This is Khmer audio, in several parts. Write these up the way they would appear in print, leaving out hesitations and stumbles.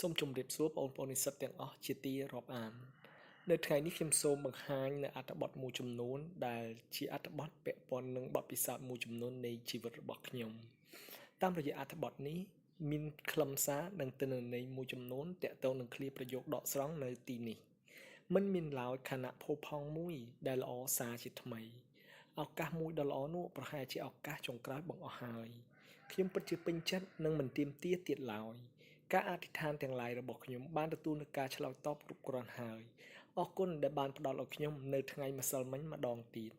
សូមជម្រាបសួរបងប្អូននិស្សិតទាំងអស់ជាទីរាប់អាននៅថ្ងៃនេះខ្ញុំសូមបង្ហាញនៅអត្ថបទមួយចំនួនដែលជាអត្ថបទពាក់ព័ន្ធនឹងបទពិសោធន៍មួយចំនួននៃជីវិតរបស់ខ្ញុំតាមរយៈអត្ថបទនេះមានខ្លឹមសារនិងទិន្នន័យមួយចំនួនទាក់ទងនឹងឃ្លាប្រយោគដកស្រង់នៅទីនេះមិនមានឡើយខណៈផូរផង់មួយដែលល្អសារជាថ្មីឱកាសមួយដ៏ល្អនោះប្រហែលជាឱកាសចុងក្រោយបង្អស់ហើយខ្ញុំពិតជាពេញចិត្តនិងមិនទាមទារទៀតឡើយការអធិដ្ឋានទាំងឡាយរបស់ខ្ញុំបានទទួលនូវការឆ្លើយតបគ្រប់គ្រាន់ហើយអរគុណដែលបានផ្ដល់ឲ្យខ្ញុំនៅថ្ងៃម្សិលមិញម្ដងទៀត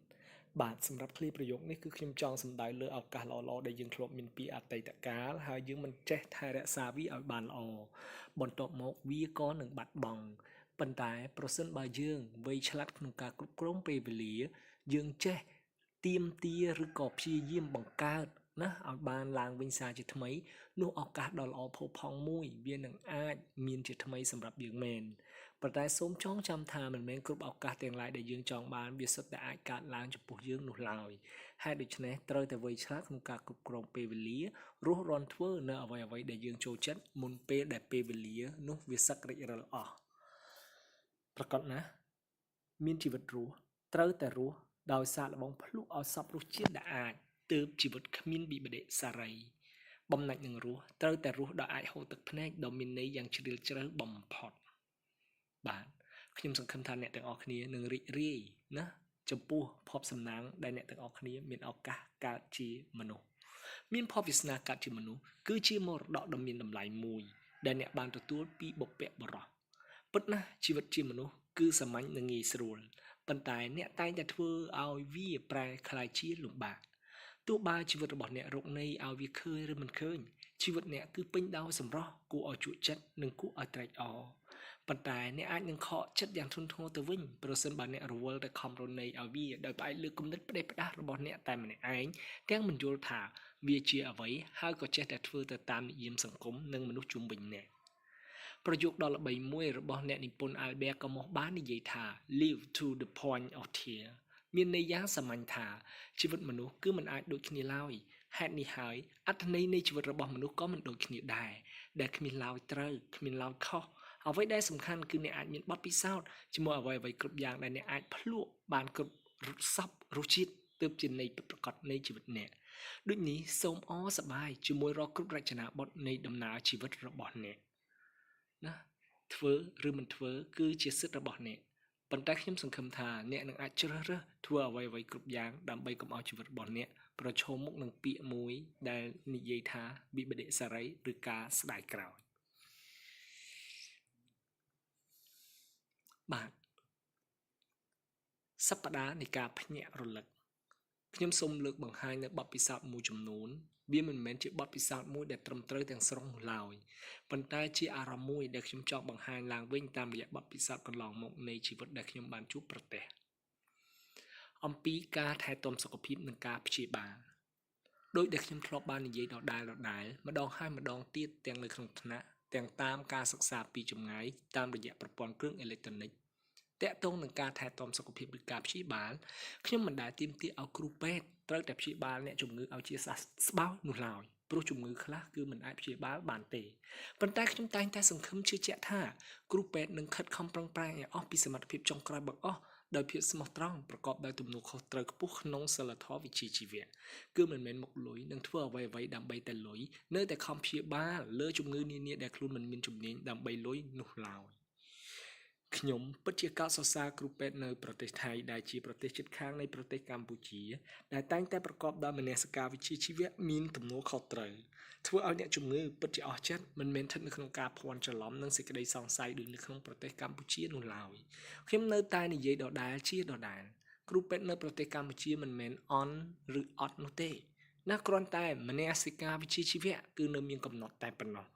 បាទសម្រាប់ឃ្លាប្រយោគនេះគឺខ្ញុំចង់សំដៅលើឱកាសល្អៗដែលយើងធ្លាប់មានពីអតីតកាលហើយយើងមិនចេះថែរក្សាវាឲ្យបានល្អបន្ទាប់មកវាក៏នឹងបាត់បង់ប៉ុន្តែប្រសិនបើយើងវៃឆ្លាតក្នុងការគ្រប់គ្រងពេលវេលាយើងចេះទាមទារឬក៏ព្យាយាមបង្កើតណាឲ្យបានឡើងវិញសារជាថ្មីនោះឱកាសដ៏ល្អផូរផង់មួយវានឹងអាចមានជាថ្មីសម្រាប់យើងមែនប៉ុន្តែសូមចងចាំថាមិនមែនគ្រប់ឱកាសទាំងឡាយដែលយើងចង់បានវាសុទ្ធតែអាចកើតឡើងចំពោះយើងនោះឡើយហេតុដូច្នេះត្រូវតែវៃឆ្លាតក្នុងការគ្រប់គ្រងពេលវេលារស់រាន់ធ្វើនៅអ្វីៗដែលយើងចូលចិត្តមុនពេលដែលពេលវេលានោះវាសឹករិចរិលអស់ប្រាកដណាស់មានជីវិតរស់ត្រូវតែរស់ដោយសាកល្បងភ្លក់ឲ្យសព្វរសជាតិដែលអាចទើបជីវិតគ្មានវិបដិសារីបំណាច់នឹងរស់ត្រូវតែរស់ដោយអាចហូរទឹកភ្នែកដ៏មានន័យយ៉ាងជ្រាលជ្រៅបំផុតបាទខ្ញុំសង្ឃឹមថាអ្នកទាំងអស់គ្នានឹងរីករាយណាចំពោះភ័ព្វសំណាងដែលអ្នកទាំងអស់គ្នាមានឱកាសកើតជាមនុស្សមានភ័ព្វវាសនាកើតជាមនុស្សគឺជាមរតកដ៏មានតម្លៃមួយដែលអ្នកបានទទួលពីបុព្វបុរសពិតណាស់ជីវិតជាមនុស្សគឺសាមញ្ញនិងងាយស្រួលប៉ុន្តែអ្នកតែងតែធ្វើឲ្យវាប្រែក្លាយជាលំបាកទោះបើជីវិតរបស់អ្នករកន័យឲ្យវាឃើញឬមិនឃើញជីវិតអ្នកគឺពេញដោយសម្រស់គួរឲ្យជក់ចិត្តនិងគួរឲ្យត្រេកអរប៉ុន្តែអ្នកអាចនឹងខកចិត្តយ៉ាងធ្ងន់ធ្ងរទៅវិញប្រសិនបើអ្នករវល់តែខំរន័យឲ្យវាដោយផ្អែកលើគំនិតផ្ដេសផ្ដាសរបស់អ្នកតែម្នាក់ឯងទាំងមិនយល់ថាវាជាអ្វីហើយក៏ចេះតែធ្វើទៅតាមនិយមសង្គមនិងមនុស្សជុំវិញអ្នកប្រយោគដ៏ល្បីមួយរបស់អ្នកនិពន្ធ Albert Camus បាននិយាយថា Live to the point of tear មានន័យយ៉ាងសាមញ្ញថាជីវិតមនុស្សគឺមិនអាចដូចគ្នាឡើយហេតុនេះហើយអត្ថន័យនៃជីវិតរបស់មនុស្សក៏មិនដូចគ្នាដែរដែលគ្មានឡើយត្រូវគ្មានឡើយខុសអ្វីដែលសំខាន់គឺអ្នកអាចមានបទពិសោធន៍ជាមួយអ្វីៗគ្រប់យ៉ាងដែលអ្នកអាចភ្លក់បានគ្រប់សព្វរសជាតិទើបជាន័យពិតប្រាកដនៃជីវិតអ្នកដូចនេះសូមអរសប្បាយជាមួយរាល់គ្រប់រចនាបថនៃដំណើរជីវិតរបស់អ្នកណាធ្វើឬមិនធ្វើគឺជាសិទ្ធិរបស់អ្នកប៉ុន្តែខ្ញុំសង្ឃឹមថាអ្នកនឹងអាចជ្រើសរើសធ្វើអ្វីៗគ្រប់យ៉ាងដើម្បីកុំឲ្យជីវិតរបស់អ្នកប្រឈមមុខនឹងពាក្យមួយដែលនិយាយថាវិបដិសារីឬការស្ដាយក្រោយបាទសប្តាហ៍នៃការភ្ញាក់រលឹកខ្ញុំសូមលើកបង្ហាញនៅបទពិសោធន៍មួយចំនួនវាមិនមែនជាបទពិសោធន៍មួយដែលត្រឹមត្រូវទាំងស្រុងនោះឡើយប៉ុន្តែជាអារម្មណ៍មួយដែលខ្ញុំចង់បង្ហាញឡើងវិញតាមរយៈបទពិសោធន៍កន្លងមកនៃជីវិតដែលខ្ញុំបានជួបប្រទះអំពីការថែទាំសុខភាពនិងការព្យាបាលដោយដែលខ្ញុំធ្លាប់បាននិយាយដដែលៗម្ដងហើយម្ដងទៀតទាំងនៅក្នុងថ្នាក់ទាំងតាមការសិក្សាពីចម្ងាយតាមរយៈប្រព័ន្ធគ្រឿងអេឡិចត្រូនិកទាក់ទងនឹងការថែទាំសុខភាពឬការព្យាបាលខ្ញុំមិនដែលទាមទារឲ្យគ្រូពេទ្យត្រូវតែព្យាបាលអ្នកជំងឺឲ្យជាសះស្បើយនោះឡើយព្រោះជំងឺខ្លះគឺមិនអាចព្យាបាលបានទេប៉ុន្តែខ្ញុំតែងតែសង្ឃឹមជឿជាក់ថាគ្រូពេទ្យនឹងខិតខំប្រឹងប្រែងឲ្យអស់ពីសមត្ថភាពចុងក្រោយបង្អស់ដោយភាពស្មោះត្រង់ប្រកបដោយទំនួលខុសត្រូវខ្ពស់ក្នុងសីលធម៌វិជ្ជាជីវៈគឺមិនមែនមុខលុយនិងធ្វើអ្វីៗដើម្បីតែលុយនៅតែខំព្យាបាលលើជំងឺនានាដែលខ្លួនមិនមានជំនាញដើម្បីលុយនោះឡើយខ្ញុំពិតជាកោតសរសើរគ្រូពេទ្យនៅប្រទេសថៃដែលជាប្រទេសជិតខាងនៃប្រទេសកម្ពុជាដែលតែងតែប្រកបដោយមនសិការវិជ្ជាជីវៈមានទំនួលខុសត្រូវធ្វើឲ្យអ្នកជំងឺពិតជាអស់ចិត្តមិនមែនស្ថិតនៅក្នុងការភ័ន្តច្រឡំនិងសេចក្តីសង្ស័យដូចនៅក្នុងប្រទេសកម្ពុជានោះឡើយខ្ញុំនៅតែនិយាយដដែលជាដដែលគ្រូពេទ្យនៅប្រទេសកម្ពុជាមិនមែនអន់ឬអត់នោះទេណាគ្រាន់តែមនសិការវិជ្ជាជីវៈគឺនៅមានកំណត់តែប៉ុណ្ណោះ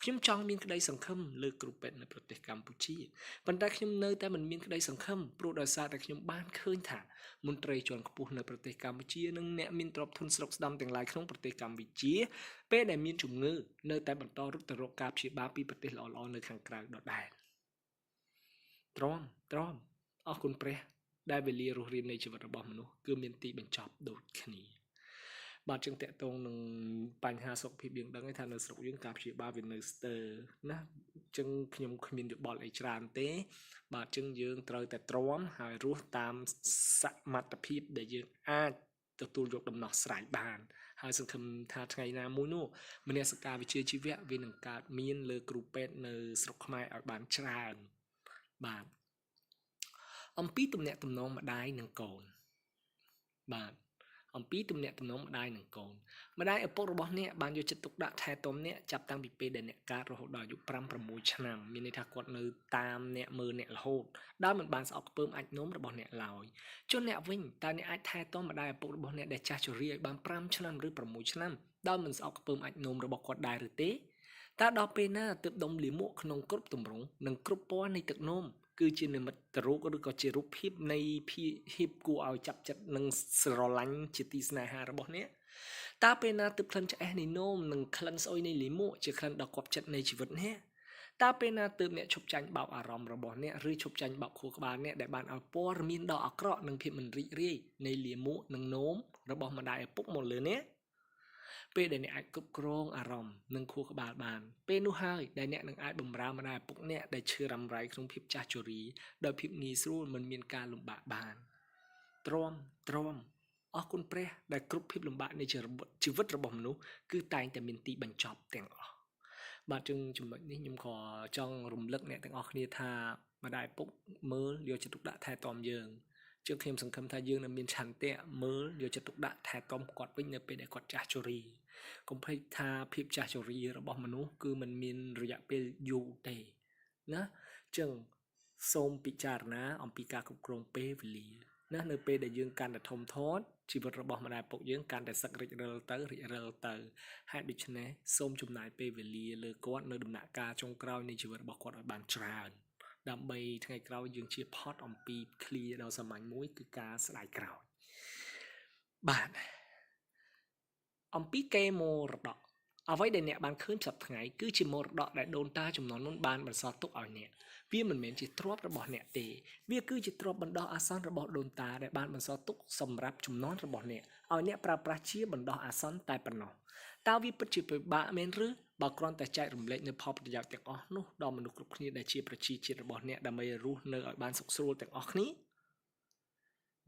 ខ្ញុំចង់មានក្តីសង្ឃឹមលើគ្រូពេទ្យនៅប្រទេសកម្ពុជាប៉ុន្តែខ្ញុំនៅតែមិនមានក្តីសង្ឃឹមព្រោះដោយសារតែខ្ញុំបានឃើញថាមន្ត្រីជាន់ខ្ពស់នៅប្រទេសកម្ពុជានិងអ្នកមានទ្រព្យធនស្រុកស្ដាំទាំងឡាយក្នុងប្រទេសកម្ពុជាពេលដែលមានជំងឺនៅតែបន្តរត់ទៅរកការព្យាបាលពីប្រទេសល្អៗនៅខាងក្រៅដដែលទ្រាំអរគុណព្រះដែលវេលារស់រាននៃជីវិតរបស់មនុស្សគឺមានទីបញ្ចប់ដូចគ្នាបាទចឹងតកតងនឹងបញ្ហាសុខភាពយើងដឹងថានៅស្រុកយើងការព្យាបាលវានៅស្ទើរណា ចឹងខ្ញុំគ្មានយោបល់អីច្រើនទេ បាទចឹងយើងត្រូវតែទ្រាំហើយរស់តាមសមត្ថភាពដែលយើងអាចទទួលយកដំណោះស្រាយបាន ហើយសង្ឃឹមថាថ្ងៃណាមួយនោះមនសិការវិជ្ជាជីវៈវានឹងកើតមានលើគ្រូពេទ្យនៅស្រុកខ្មែរឲ្យបានច្រើនបាទអំពីទំនាក់ទំនងម្ដាយនិងកូនបាទអំពីទំនាក់ទំនងម្ដាយនិងកូនម្ដាយឪពុករបស់អ្នកបានយកចិត្តទុកដាក់ថែទាំអ្នកចាប់តាំងពីពេលដែលអ្នកកើតរហូតដល់អាយុ5 6ឆ្នាំមានន័យថាគាត់នៅតាមអ្នកមើលអ្នករហូតដោយមិនបានស្អប់ខ្ពើមអាចនោមរបស់អ្នកឡើយចុះអ្នកវិញតើអ្នកអាចថែទាំម្ដាយឪពុករបស់អ្នកដែលចាស់ជរាឲ្យបាន5ឆ្នាំឬ6ឆ្នាំដោយមិនស្អប់ខ្ពើមអាចនោមរបស់គាត់ដែរឬទេតើដល់ពេលណាទើបដុំលាមកក្នុងគ្រប់ទម្រង់និងគ្រប់ពណ៌នៃទឹកនោមគឺជានិមិត្តរូបឬក៏ជារូបភាពនៃភាពគួរឲ្យចាប់ចិត្តនិងស្រឡាញ់ជាទីស្នេហារបស់អ្នកតើពេលណាទើបក្លិនឆ្អេះនៃនោមនិងក្លិនស្អុយនៃលាមកជាក្លិនដ៏គាប់ចិត្តនៃជីវិតអ្នកតើពេលណាទើបអ្នកឈប់ចាញ់បោកអារម្មណ៍របស់អ្នកឬឈប់ចាញ់បោកខួរក្បាលអ្នកដែលបានឲ្យព័ត៌មានដ៏អាក្រក់និងភាពមិនរីករាយនៃលាមកនិងនោមរបស់ម្ដាយឪពុកមកលើអ្នកពេលដែលអ្នកអាចគ្រប់គ្រងអារម្មណ៍និងខួរក្បាលបានពេលនោះហើយដែលអ្នកនឹងអាចបម្រើម្ដាយឪពុកអ្នកដែលឈឺរ៉ាំរ៉ៃក្នុងភាពចាស់ជរាដោយភាពងាយស្រួលមិនមានការលំបាកបានទ្រាំទ្រាំអរគុណព្រះដែលគ្រប់ភាពលំបាកនៃជីវិតរបស់មនុស្សគឺតែងតែមានទីបញ្ចប់ទាំងអស់បាទจึងចំណុចនេះខ្ញុំក៏ចង់រំលឹកអ្នកទាំងអស់គ្នាថាម្ដាយឪពុកមើលយកចិត្តទុកដាក់ថែទាំយើងជាងខ្ញុំសង្ឃឹមថាយើងនឹងមានឆន្ទៈមើលយកចិត្តទុកដាក់ថែទាំគាត់វិញនៅពេលដែលគាត់ចាស់ជរាកុំភ្លេចថាភាពចាស់ជរារបស់មនុស្សគឺมันមានរយៈពេលយូរទេណាចឹងសូមពិចារណាអំពីការគ្រប់គ្រងពេលវេលាណានៅពេលដែលយើងកាន់តែធំធាត់ជីវិតរបស់ម្ដាយឪពុកយើងកាន់តែសឹករិចរិលទៅរិចរិលទៅហេតុដូច្នេះសូមចំណាយពេលវេលាលើគាត់នៅដំណាក់កាលចុងក្រោយនៃជីវិតរបស់គាត់ឲ្យបានច្រើនដើម្បីថ្ងៃក្រោយយើងជៀសផុតអំពីឃ្លាដ៏សាមញ្ញមួយគឺការស្ដាយក្រោយបាទអំពីកេមរតកអ្វីដែលអ្នកបានឃើញសប្តាហ៍ថ្ងៃគឺជាមរតកដែលដូនតាចំនួនមុនបានបន្សល់ទុកឲ្យអ្នកវាមិនមែនជាទ្រព្យរបស់អ្នកទេវាគឺជាទ្រព្យបណ្ដោះអាសន្នរបស់ដូនតាដែលបានបន្សល់ទុកសម្រាប់ចំនួនរបស់អ្នកឲ្យអ្នកប្រើប្រាស់ជាបណ្ដោះអាសន្នតែប៉ុណ្ណោះតើវាពិតជាពិបាកមែនឬបើគ្រាន់តែចែករំលែកនៅផលប្រយោជន៍ទាំងអស់នោះដល់មនុស្សគ្រប់គ្នាដែលជាប្រជាជាតិរបស់អ្នកដើម្បីរស់នៅឲ្យបានសុខស្រួលទាំងអស់គ្នា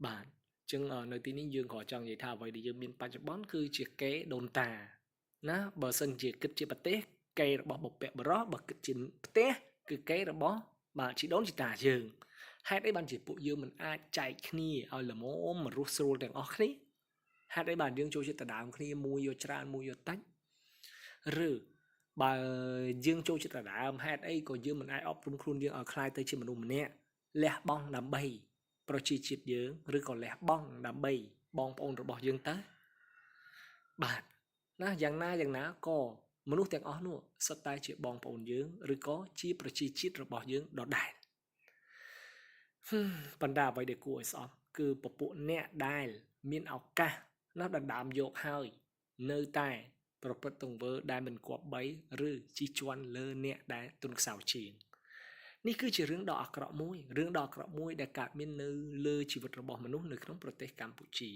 បាទចឹងនៅទីនេះយើងក៏ចង់និយាយថាអ្វីដែលយើងមានបច្ចុប្បន្នគឺជាកេដូនតាណាបើសិនជាគិតជាប្រទេសកេរបស់បុព្វបុរសបើគិតជាផ្ទះគឺកេរបស់បាទជីដូនជីតាយើងហេតុអីបានជាពួកយើងមិនអាចចែកគ្នាឲ្យល្មមរស់ស្រួលទាំងអស់គ្នាហេតុអីបានយើងចូលចិត្តដដើមគ្នាមួយយកច្រើនមួយយកតិចឬបើយើងចូលចិត្តដដើមហេតុអីក៏យើងមិនអាចអប់រំខ្លួនយើងឲ្យคล้ายទៅជាមនុស្សម្នាក់លះបង់ដើម្បីប្រជាជាតិយើងឬក៏លះបង់ដើម្បីបងប្អូនរបស់យើងទៅបាទណាយ៉ាងណាយ៉ាងណាក៏មនុស្សទាំងអស់នោះសុទ្ធតែជាបងប្អូនយើងឬក៏ជាប្រជាជាតិរបស់យើងដដែលប៉ុន្តែអ្វីដែលគួរឲ្យស្អប់គឺពពួកអ្នកដែលមានឱកាសណាដណ្ដើមយកហើយនៅតែប្រព្រឹត្តទង្វើដែលមិនគប្បីឬជិះជាន់លើអ្នកដែលទន់ខ្សោយជាងនេះគឺជារឿងដ៏អាក្រក់មួយរឿងដ៏អាក្រក់មួយដែលកើតមាននៅលើជីវិតរបស់មនុស្សនៅក្នុងប្រទេសកម្ពុជា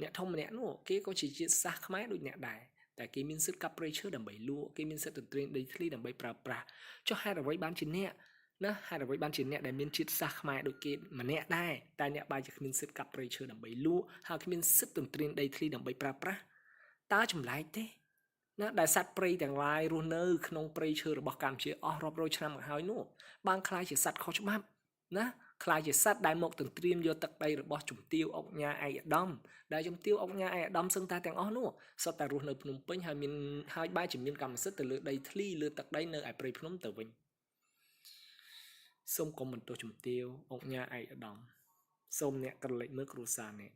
អ្នកធំម្នាក់នោះគេក៏ជាជាតិសាសន៍ខ្មែរដូចអ្នកដែរតែគេមានសិទ្ធិកាប់ព្រៃឈើដើម្បីលក់គេមានសិទ្ធិទន្ទ្រានដីធ្លីដើម្បីប្រើប្រាស់ចុះហេតុអ្វីបានជាអ្នកណាហេតុអ្វីបានជាអ្នកដែលមានជាតិសាសន៍ខ្មែរដូចគេម្នាក់ដែរតែអ្នកបែរជាគ្មានសិទ្ធិកាប់ព្រៃឈើដើម្បីលក់ហើយគ្មានសិទ្ធិទន្ទ្រានដីធ្លីដើម្បីប្រើប្រាស់តើចម្លែកទេណាដែលសត្វព្រៃទាំងឡាយរស់នៅក្នុងព្រៃឈើរបស់កម្ពុជាអស់រាប់រយឆ្នាំមកហើយនោះបានក្លាយជាសត្វខុសច្បាប់ណាក្លាយជាសត្វដែលមកទន្ទ្រានយកទឹកដីរបស់ជំទាវអុកញ៉ាឯកឧត្តមដែលជំទាវអុកញ៉ាឯកឧត្តមសឹងតែទាំងអស់នោះសុទ្ធតែរស់នៅភ្នំពេញហើយមានហើយបែរជាមានកម្មសិទ្ធិទៅលើដីធ្លីលើទឹកដីនៅឯព្រៃភ្នំទៅវិញសូមកុំបន្ទោសជំទាវអុកញ៉ាឯកឧត្តមសូមអ្នកក្រឡេកមើលគ្រួសារអ្នក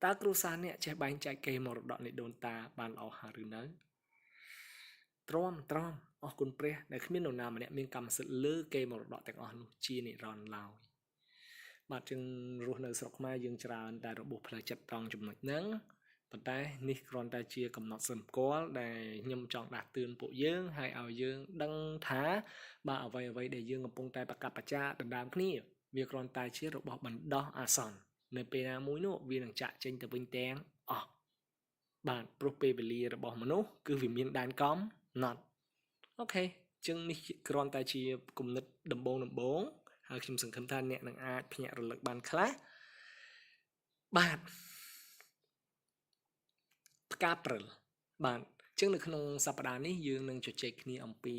តើគ្រួសារអ្នកចេះបែងចែកកេរមរតកនៃដូនតាបានល្អហើយឬនៅទ្រាំទ្រាំអរគុណព្រះដែលគ្មាននរណាម្នាក់មានកម្មសិទ្ធិលើកេរមរតកទាំងអស់នោះជានិរន្តរ៍ឡើយបាទจึងរស់នៅស្រុកខ្មែរយើងច្រើនតែរបួសផ្លូវចិត្តត្រង់ចំណុចហ្នឹងប៉ុន្តែនេះគ្រាន់តែជាកំណត់សម្គាល់ដែលខ្ញុំចង់ដាស់តឿនពួកយើងហើយឲ្យយើងដឹងថាបាទអ្វីៗដែលយើងកំពុងតែប្រកាប់ប្រចាដណ្ដើមគ្នាវាគ្រាន់តែជារបស់បណ្ដោះអាសន្ននៅពេលណាមួយនោះវានឹងចាក់ចេញទៅវិញទាំងអស់បាទព្រោះពេលវេលារបស់មនុស្សគឺវាមានដែនកំណត់អូខេ ចឹងនេះគ្រាន់តែជាគំនិតដំបូងដំបូងហើយខ្ញុំសង្ឃឹមថាអ្នកនឹងអាចភ្ញាក់រលឹកបានខ្លះបាទផ្កាព្រិលបាទចឹងនៅក្នុងសប្តាហ៍នេះយើងនឹងជជែកគ្នាអំពី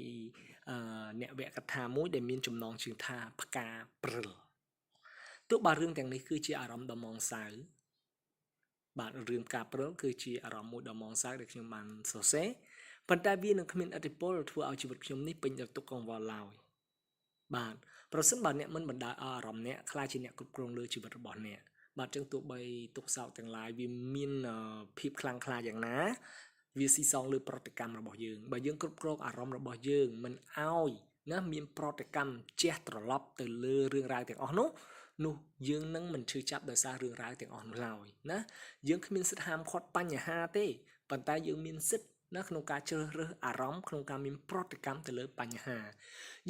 អ្នកវកថាមួយដែលមានចំណងជើងថាផ្កាព្រិលទោះបើរឿងទាំងនេះគឺជាអារម្មណ៍ដ៏មងសៅបាទរឿងផ្កាព្រិលគឺជាអារម្មណ៍មួយដ៏មងសៅដែលខ្ញុំបានសរសេរប៉ុន្តែវានឹងគ្មានឥទ្ធិពលធ្វើឲ្យជីវិតខ្ញុំនេះពេញដោយទុក្ខកង្វល់ឡើយបាទប្រសិនបើអ្នកមិនបណ្ដោយឲ្យអារម្មណ៍អ្នកក្លាយជាអ្នកគ្រប់គ្រងលើជីវិតរបស់អ្នកបាទចឹងទោះបីទុក្ខសោកទាំងឡាយវាមានភាពខ្លាំងក្លាយ៉ាងណាវាស៊ីសងលើប្រតិកម្មរបស់យើងបើយើងគ្រប់គ្រងអារម្មណ៍របស់យើងមិនឲ្យណាមានប្រតិកម្មជះត្រឡប់ទៅលើរឿងរ៉ាវទាំងអស់នោះនោះយើងនឹងមិនឈឺចាប់ដោយសាររឿងរ៉ាវទាំងអស់នោះឡើយណាយើងគ្មានសិទ្ធិហាមឃាត់បញ្ហាទេប៉ុន្តែយើងមានសិទ្ធិណាក្នុងការជ្រើសរើសអារម្មណ៍ក្នុងការមានប្រតិកម្មទៅលើបញ្ហា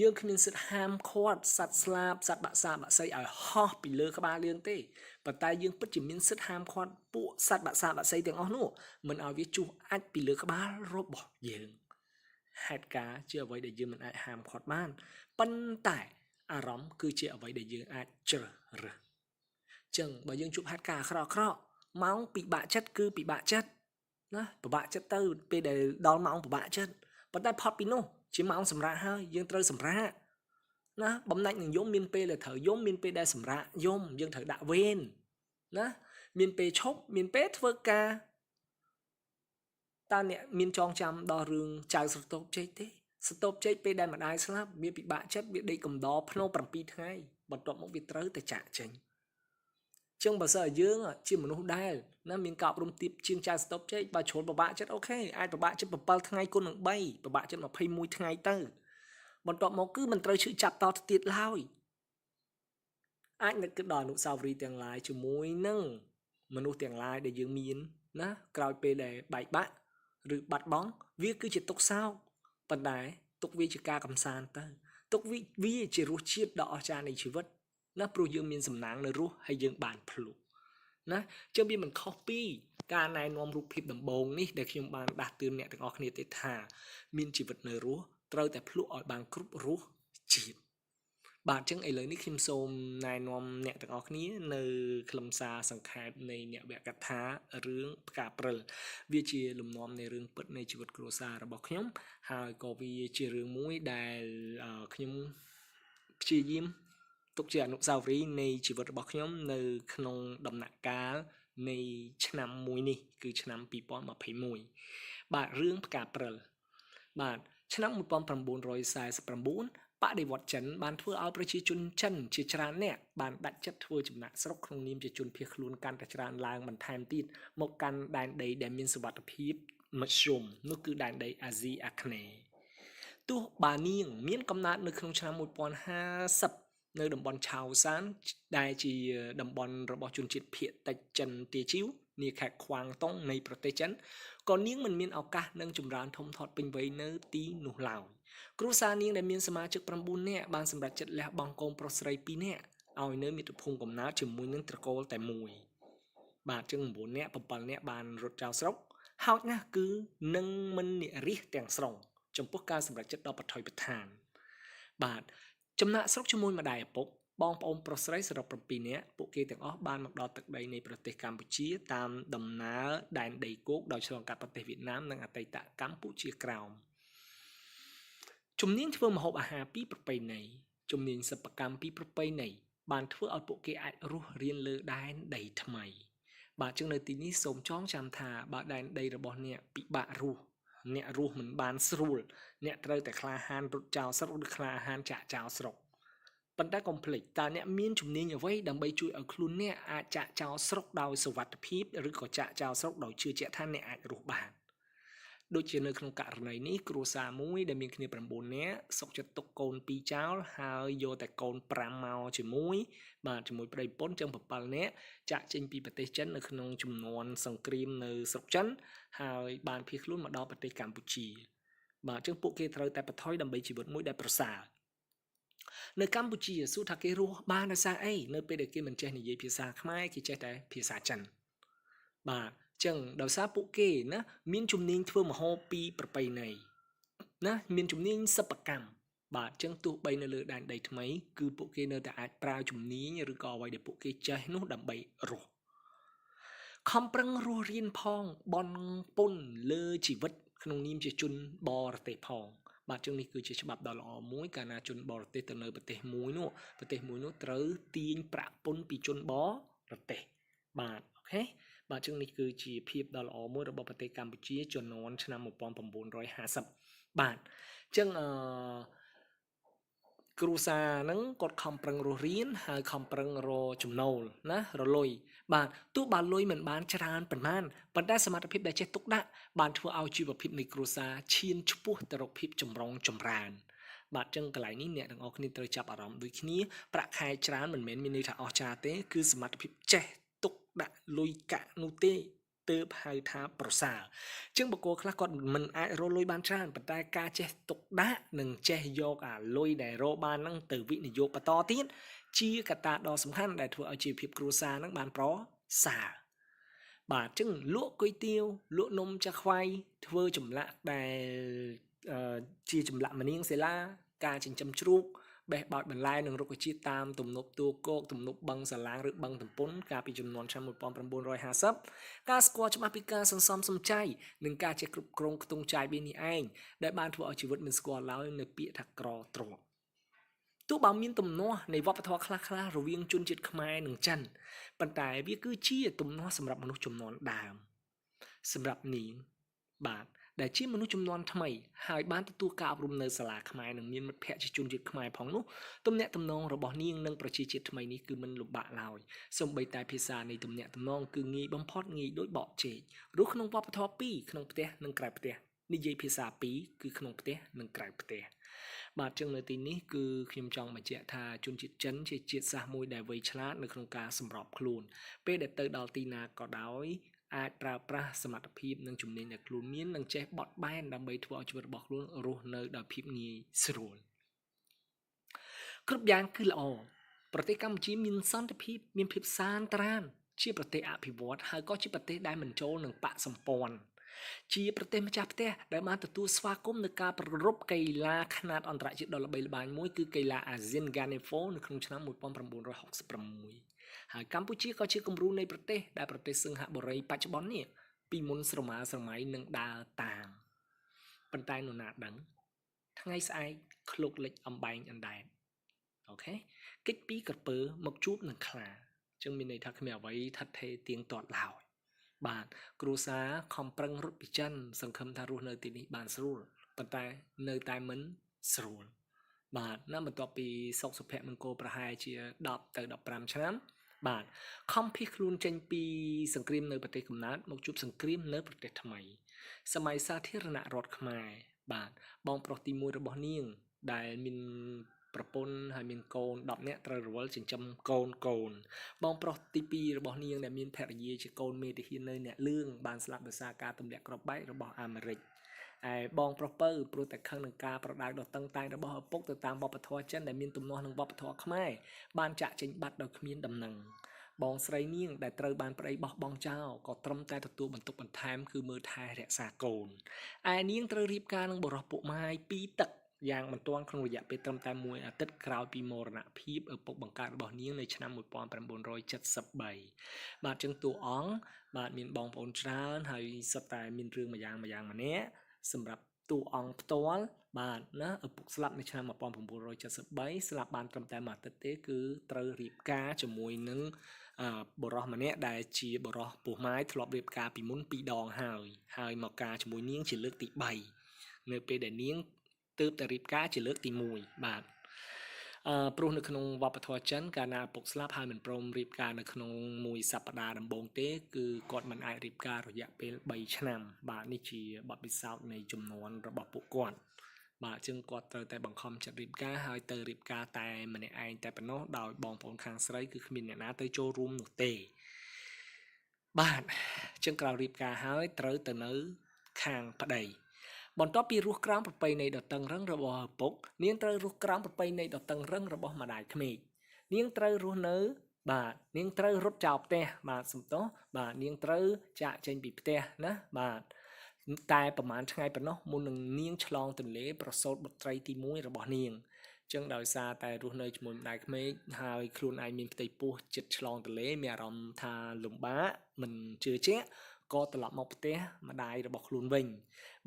យើងគ្មានសិទ្ធិហាមឃាត់សត្វស្លាបសត្វបាក់សាបាក់សីឲ្យហោះពីលើក្បាលយើងទេប៉ុន្តែយើងពិតជាមានសិទ្ធិហាមឃាត់ពួកសត្វបាក់សាបាក់សីទាំងអស់នោះមិនឲ្យវាជុះអាចពីលើក្បាលរបស់យើងហេតុការណ៍ជាអ្វីដែលយើងមិនអាចហាមឃាត់បានប៉ុន្តែអារម្មណ៍គឺជាអ្វីដែលយើងអាចជ្រើសរើសចឹងបើយើងជួបហេតុការណ៍អាក្រក់ៗម៉ោងពិបាកចិត្តគឺពិបាកចិត្តណាពិបាកចិត្តទៅពេលដែលដល់ម៉ោងពិបាកចិត្តប៉ុន្តែផុតពីនោះជាម៉ោងសម្រាកហើយយើងត្រូវសម្រាកណាបំណាច់នឹងយំមានពេលដែលត្រូវយំមានពេលដែលសម្រាកយំយើងត្រូវដាក់វេនណាមានពេលឈប់មានពេលធ្វើការតើអ្នកមានចងចាំដល់រឿងចៅស្រទប់ជែកទេស្រទប់ជែកពេលដែលម្ដាយស្លាប់វាពិបាកចិត្តវាដេកកំដរភ្នោ7ថ្ងៃបន្ទាប់មកវាត្រូវតែចាក់ចេញចឹងបើសិនឲ្យយើងជាមនុស្សដែលណាមានការអប់រំទាបជាងចៅស្តុបជែកបើជ្រុលពិបាកចិត្តអូខេអាចពិបាកចិត្ត7ថ្ងៃគុណនឹង3ពិបាកចិត្ត21ថ្ងៃទៅបន្ទាប់មកគឺមិនត្រូវឈឺចាប់តទៅទៀតឡើយអាចនឹកគិតដល់អនុស្សាវរីយ៍ទាំងឡាយជាមួយនឹងមនុស្សទាំងឡាយដែលយើងមានណាក្រោយពេលដែលបែកបាក់ឬបាត់បង់វាគឺជាទុក្ខសោកប៉ុន្តែទុកវាជាការកំសាន្តទៅទុកវាជារសជាតិដ៏អស្ចារ្យនៃជីវិតណាព្រោះយើងមានសំណាងនៅរស់ហើយយើងបានភ្លុកណាចឹងវាមិនខុសពីការណែនាំរូបភាពដំបូងនេះដែលខ្ញុំបានដាស់តឿនអ្នកទាំងអស់គ្នាទេថាមានជីវិតនៅរស់ត្រូវតែភ្លុកឲ្យបានគ្រប់រសជាតិបាទចឹងឥឡូវនេះខ្ញុំសូមណែនាំអ្នកទាំងអស់គ្នានៅខ្លឹមសារសង្ខេបនៃអ្នកវកថារឿងផ្កាព្រិលវាជាលំនាំនៃរឿងពិតនៃជីវិតគ្រួសាររបស់ខ្ញុំហើយក៏វាជារឿងមួយដែលខ្ញុំព្យាយាមទុកជាអនុស្សាវរីយ៍នៃជីវិតរបស់ខ្ញុំនៅក្នុងដំណាក់កាលនៃឆ្នាំមួយនេះគឺឆ្នាំ2021បាទរឿងផ្កាព្រិលបាទឆ្នាំ1949បដិវត្តចិនបានធ្វើឲ្យប្រជាជនចិនជាច្រើនអ្នកបានដាច់ចិត្តធ្វើចំណាកស្រុកក្នុងនាមជាជនភៀសខ្លួនកាន់តែច្រើនឡើងបន្ថែមទៀតមកកាន់ដែនដីដែលមានសុវត្ថិភាពមធ្យមនោះគឺដែនដីអាស៊ីអាគ្នេយ៍ទោះបានាងមានកំណើតនៅក្នុងឆ្នាំ1050នៅតំបន់ឆាវសានដែលជាតំបន់របស់ជនជាតិភាគតិចចិនទាជីវនាខេត្តខ្វាងតុងនៃប្រទេសចិនក៏នាងមិនមានឱកាសនឹងចម្រើនធំធាត់ពេញវ័យនៅទីនោះឡើយគ្រួសារនាងដែលមានសមាជិក9នាក់បានសម្រេចចិត្តលះបង់កូនប្រុសស្រី2នាក់ឲ្យនៅមាតុភូមិកំណើតជាមួយនឹងត្រកូលតែមួយបាទចឹង9នាក់7នាក់បានរត់ចោលស្រុកហោចណាស់គឺនឹងមិននិរិះទាំងស្រុងចំពោះការសម្រេចចិត្តដ៏ប្រថុយប្រថានបាទចំណាកស្រុកជាមួយម្ដាយឪពុកបងប្អូនប្រុសស្រីសរុប7នាក់ពួកគេទាំងអស់បានមកដល់ទឹកដីនៃប្រទេសកម្ពុជាតាមដំណើរដែនដីគោកដោយឆ្លងកាត់ប្រទេសវៀតណាមនិងអតីតកម្ពុជាក្រោមជំនាញធ្វើម្ហូបអាហារពីប្រពៃណីជំនាញសិប្បកម្មពីប្រពៃណីបានធ្វើឲ្យពួកគេអាចរស់រានលើដែនដីថ្មីបាទចឹងនៅទីនេះសូមចងចាំថាបើដែនដីរបស់អ្នកពិបាករស់អ្នករស់មិនបានស្រួលអ្នកត្រូវតែក្លាហានរត់ចោលស្រុកឬក្លាហានចាក់ចោលស្រុកប៉ុន្តែកុំភ្លេចតើអ្នកមានជំនាញអ្វីដើម្បីជួយឲ្យខ្លួនអ្នកអាចចាក់ចោលស្រុកដោយសុវត្ថិភាពឬក៏ចាក់ចោលស្រុកដោយជឿជាក់ថាអ្នកអាចរស់បានដូចជានៅក្នុងករណីនេះគ្រួសារមួយដែលមានគ្នា9នាក់សុខចិត្តទុកកូន2ចោលហើយយកតែកូន5មកជាមួយបាទជាមួយប្តីប្រពន្ធចឹង7នាក់ចាក់ចេញពីប្រទេសចិននៅក្នុងជំនាន់សង្គ្រាមនៅស្រុកចិនហើយបានភៀសខ្លួនមកដល់ប្រទេសកម្ពុជាបាទចឹងពួកគេត្រូវតែបន្ថយដើម្បីជីវិតមួយដែលប្រសើរនៅកម្ពុជាសួរថាគេរស់បានដោយសារអីនៅពេលដែលគេមិនចេះនិយាយភាសាខ្មែរគេចេះតែភាសាចិនបាទចឹងដោយសារពួកគេណាមានជំនាញធ្វើម្ហូបពីប្រពៃណី ណាមានជំនាញសិប្បកម្មបាទចឹងទោះបីនៅលើដែនដីថ្មីគឺពួកគេនៅតែអាចប្រើជំនាញឬក៏អ្វីដែលពួកគេចេះនោះដើម្បីរស់ខំប្រឹងរស់រៀនផងបនពុនលើជីវិតក្នុងនាមជាជនបរទេសផងបាទចឹងនេះគឺជាច្បាប់ដ៏ល្អមួយកាលណាជនបរទេសទៅនៅប្រទេសមួយនោះប្រទេសមួយនោះត្រូវទាញប្រាក់ពន្ធពីជនបរទេសបាទអូខេបាទចឹងនេះគឺជាភាពដ៏ល្អមួយរបស់ប្រទេសកម្ពុជាជំនាន់ឆ្នាំ1950បាទចឹងគ្រួសារហ្នឹងគាត់ខំប្រឹងរស់រៀនហើយខំប្រឹងរកចំណូលណារលុយបាទទោះបើលុយមិនបានច្រើនប៉ុន្មានប៉ុន្តែសមត្ថភាពដែលចេះទុកដាក់បានធ្វើឲ្យជីវភាពនៃគ្រួសារឈានឆ្ពោះទៅរកភាពចម្រុងចម្រើនបាទចឹងកន្លែងនេះអ្នកទាំងអស់គ្នាត្រូវចាប់អារម្មណ៍ដូចគ្នាប្រាក់ខែច្រើនមិនមែនមានន័យថាអស្ចារ្យទេគឺសមត្ថភាពចេះទុកដាក់លុយកាក់នោះទេទើបហៅថាប្រសើរជាងបុគ្គលខ្លះគាត់មិនអាចរកលុយបានច្រើនប៉ុន្តែការចេះទុកដាក់និងចេះយកអាលុយដែលរកបានហ្នឹងទៅវិនិយោគបន្តទៀតជាកត្តាដ៏សំខាន់ដែលធ្វើឲ្យជីវភាពគ្រួសារហ្នឹងបានប្រសើរបាទចឹងលក់គុយទាវលក់នំចាខ្វៃធ្វើចម្លាក់ដែលជាចម្លាក់មនាងសិលាការចិញ្ចឹមជ្រូកបេះបោចបន្លែនិងរុក្ខជាតិតាមទំនប់ទួលគោកទំនប់បឹងសាឡាងឬបឹងទំពុនកាលពីចំនួនឆ្នាំ1950ការស្គាល់ច្បាស់ពីការសន្សំសំចៃនិងការចេះគ្រប់គ្រងខ្ទង់ចាយវានេះឯងដែលបានធ្វើឲ្យជីវិតមិនស្គាល់ឡើយនៅពាក្យថាក្រទ្រព្យទោះបើមានទំនាស់នៃវប្បធម៌ខ្លះៗរវាងជនជាតិខ្មែរនិងចិនប៉ុន្តែវាគឺជាទំនាស់សម្រាប់មនុស្សជំនាន់ដើមសម្រាប់នាងបាទដែលជាមនុស្សជំនាន់ថ្មីហើយបានទទួលការអប់រំនៅសាលាខ្មែរនិងមានមិត្តភ័ក្តិជាជនជាតិខ្មែរផងនោះទំនាក់ទំនងរបស់នាងនិងប្រជាជាតិថ្មីនេះគឺមិនលំបាកឡើយសូម្បីតែភាសានៃទំនាក់ទំនងគឺងាយបំផុតងាយដូចបកចេករស់ក្នុងវប្បធម៌ពីរក្នុងផ្ទះនិងក្រៅផ្ទះនិយាយភាសាពីរគឺក្នុងផ្ទះនិងក្រៅផ្ទះបាទចឹងនៅទីនេះគឺខ្ញុំចង់បញ្ជាក់ថាជនជាតិចិនជាជាតិសាសន៍មួយដែលវៃឆ្លាតនៅក្នុងការសម្របខ្លួនពេលដែលទៅដល់ទីណាក៏ដោយអាចប្រើប្រាស់សមត្ថភាពនិងជំនាញដែលខ្លួនមាននិងចេះបត់បែនដើម្បីធ្វើឲ្យជីវិតរបស់ខ្លួនរស់នៅដោយភាពងាយស្រួលគ្រប់យ៉ាងគឺល្អប្រទេសកម្ពុជាមានសន្តិភាពមានភាពសាន្តត្រានជាប្រទេសអភិវឌ្ឍហើយក៏ជាប្រទេសដែលមិនចូលនឹងបកសម្ព័ន្ធជាប្រទេសម្ចាស់ផ្ទះដែលបានទទួលស្វាគមន៍នៅការប្រារព្ធកីឡាខ្នាតអន្តរជាតិដ៏ល្បីល្បាញមួយគឺកីឡាអាស៊ាន Ganefo នៅក្នុងឆ្នាំ1966ហើយកម្ពុជាក៏ជាគំរូនៃប្រទេសដែលប្រទេសសិង្ហបុរីបច្ចុប្បន្ននេះពីមុនស្រមើស្រមៃនឹងដើរតាមប៉ុន្តែនរណាដឹងថ្ងៃស្អែកឃ្លោកលិចអំបែងអណ្ដែតអូខេកិច្ចពីក្រពើមកជួបនឹងខ្លាចឹងមានន័យថាគ្មានអ្វីថិតថេរទៀងទាត់ឡើយបាទគ្រួសារខំប្រឹងរត់ពីចិនសង្ឃឹមថារស់នៅទីនេះបានស្រួលប៉ុន្តែនៅតែមិនស្រួលបាទណាបន្ទាប់ពីសុខសុភមង្គលប្រហែលជា10ទៅ15ឆ្នាំបាទខំភៀសខ្លួនចេញពីសង្គ្រាមនៅប្រទេសកំណើតមកជួបសង្គ្រាមនៅប្រទេសថ្មីសម័យសាធារណរដ្ឋខ្មែរបាទបងប្រុសទី1របស់នាងដែលមានប្រពន្ធហើយមានកូន10នាក់ត្រូវរវល់ចិញ្ចឹមកូនបងប្រុសទី2របស់នាងដែលមានភរិយាជាកូនមេទាហាននៅអ្នកលឿងបានស្លាប់ដោយសារការទម្លាក់គ្រាប់បែករបស់អាមេរិកឯបងប្រុសពៅព្រោះតែខឹងនឹងការប្រដៅដ៏តឹងតែងរបស់ឪពុកទៅតាមវប្បធម៌ចិនដែលមានទំនាស់នឹងវប្បធម៌ខ្មែរបានចាក់ចេញបាត់ដោយគ្មានដំណឹងបងស្រីនាងដែលត្រូវបានប្តីបោះបង់ចោលក៏ត្រឹមតែទទួលបន្ទុកបន្ថែមគឺមើលថែរក្សាកូនឯនាងត្រូវរៀបការនឹងបុរសពុកម៉ាយពីរទឹកយ៉ាងបន្ទាន់ក្នុងរយៈពេលត្រឹមតែមួយអាទិត្យក្រោយពីមរណភាពឪពុកបង្កើតរបស់នាងនៅឆ្នាំ1973បាទចឹងតួអង្គបាទមានបងប្អូនច្រើនហើយសុទ្ធតែមានរឿងមួយយ៉ាងម្នាក់សម្រាប់តួអង្គផ្ទាល់បាទណាឪពុកស្លាប់នៅឆ្នាំ1973ស្លាប់បានត្រឹមតែមួយអាទិត្យទេគឺត្រូវរៀបការជាមួយនឹងបុរសម្នាក់ដែលជាបុរសពោះម៉ាយធ្លាប់រៀបការពីមុន2ដងហើយមកការជាមួយនាងជាលើកទី3នៅពេលដែលនាងទើបតែរៀបការជាលើកទី1បាទព្រោះនៅក្នុងវប្បធម៌ចិនកាលណាឪពុកស្លាប់ហើយមិនព្រមរៀបការនៅក្នុងមួយសប្តាហ៍ដំបូងទេគឺគាត់មិនអាចរៀបការរយៈពេល3ឆ្នាំបាទនេះជាបទពិសោធន៍នៃចំនួនរបស់ពួកគាត់បាទជាងគាត់ត្រូវតែបង្ខំចិត្តរៀបការហើយទៅរៀបការតែម្នាក់ឯងតែប៉ុណ្ណោះដោយបងប្អូនខាងស្រីគឺគ្មានអ្នកណាទៅចូលរួមនោះទេបាទជាងក្រោយរៀបការហើយត្រូវទៅនៅខាងប្តីបន្ទាប់ពីរស់ក្រោមប្រពៃណីដ៏តឹងរឹងរបស់ឪពុកនាងត្រូវរស់ក្រោមប្រពៃណីដ៏តឹងរឹងរបស់ម្ដាយក្មេកនាងត្រូវរស់នៅបាទនាងត្រូវរត់ចោលផ្ទះបាទសំទោសបាទនាងត្រូវចាកចេញពីផ្ទះណាបាទ តែប្រហែលថ្ងៃប៉ុណ្ណោះមុននឹងនាងឆ្លងទន្លេប្រសូតបុត្រីទី1របស់នាងចឹងដោយសារតែរស់នៅជាមួយម្ដាយក្មេកហើយខ្លួនឯងមានផ្ទៃពោះចិត្តឆ្លងទន្លេមានអារម្មណ៍ថាលំបាកមិនជឿជាក់ក៏ត្រឡប់មកផ្ទះម្ដាយរបស់ខ្លួនវិញ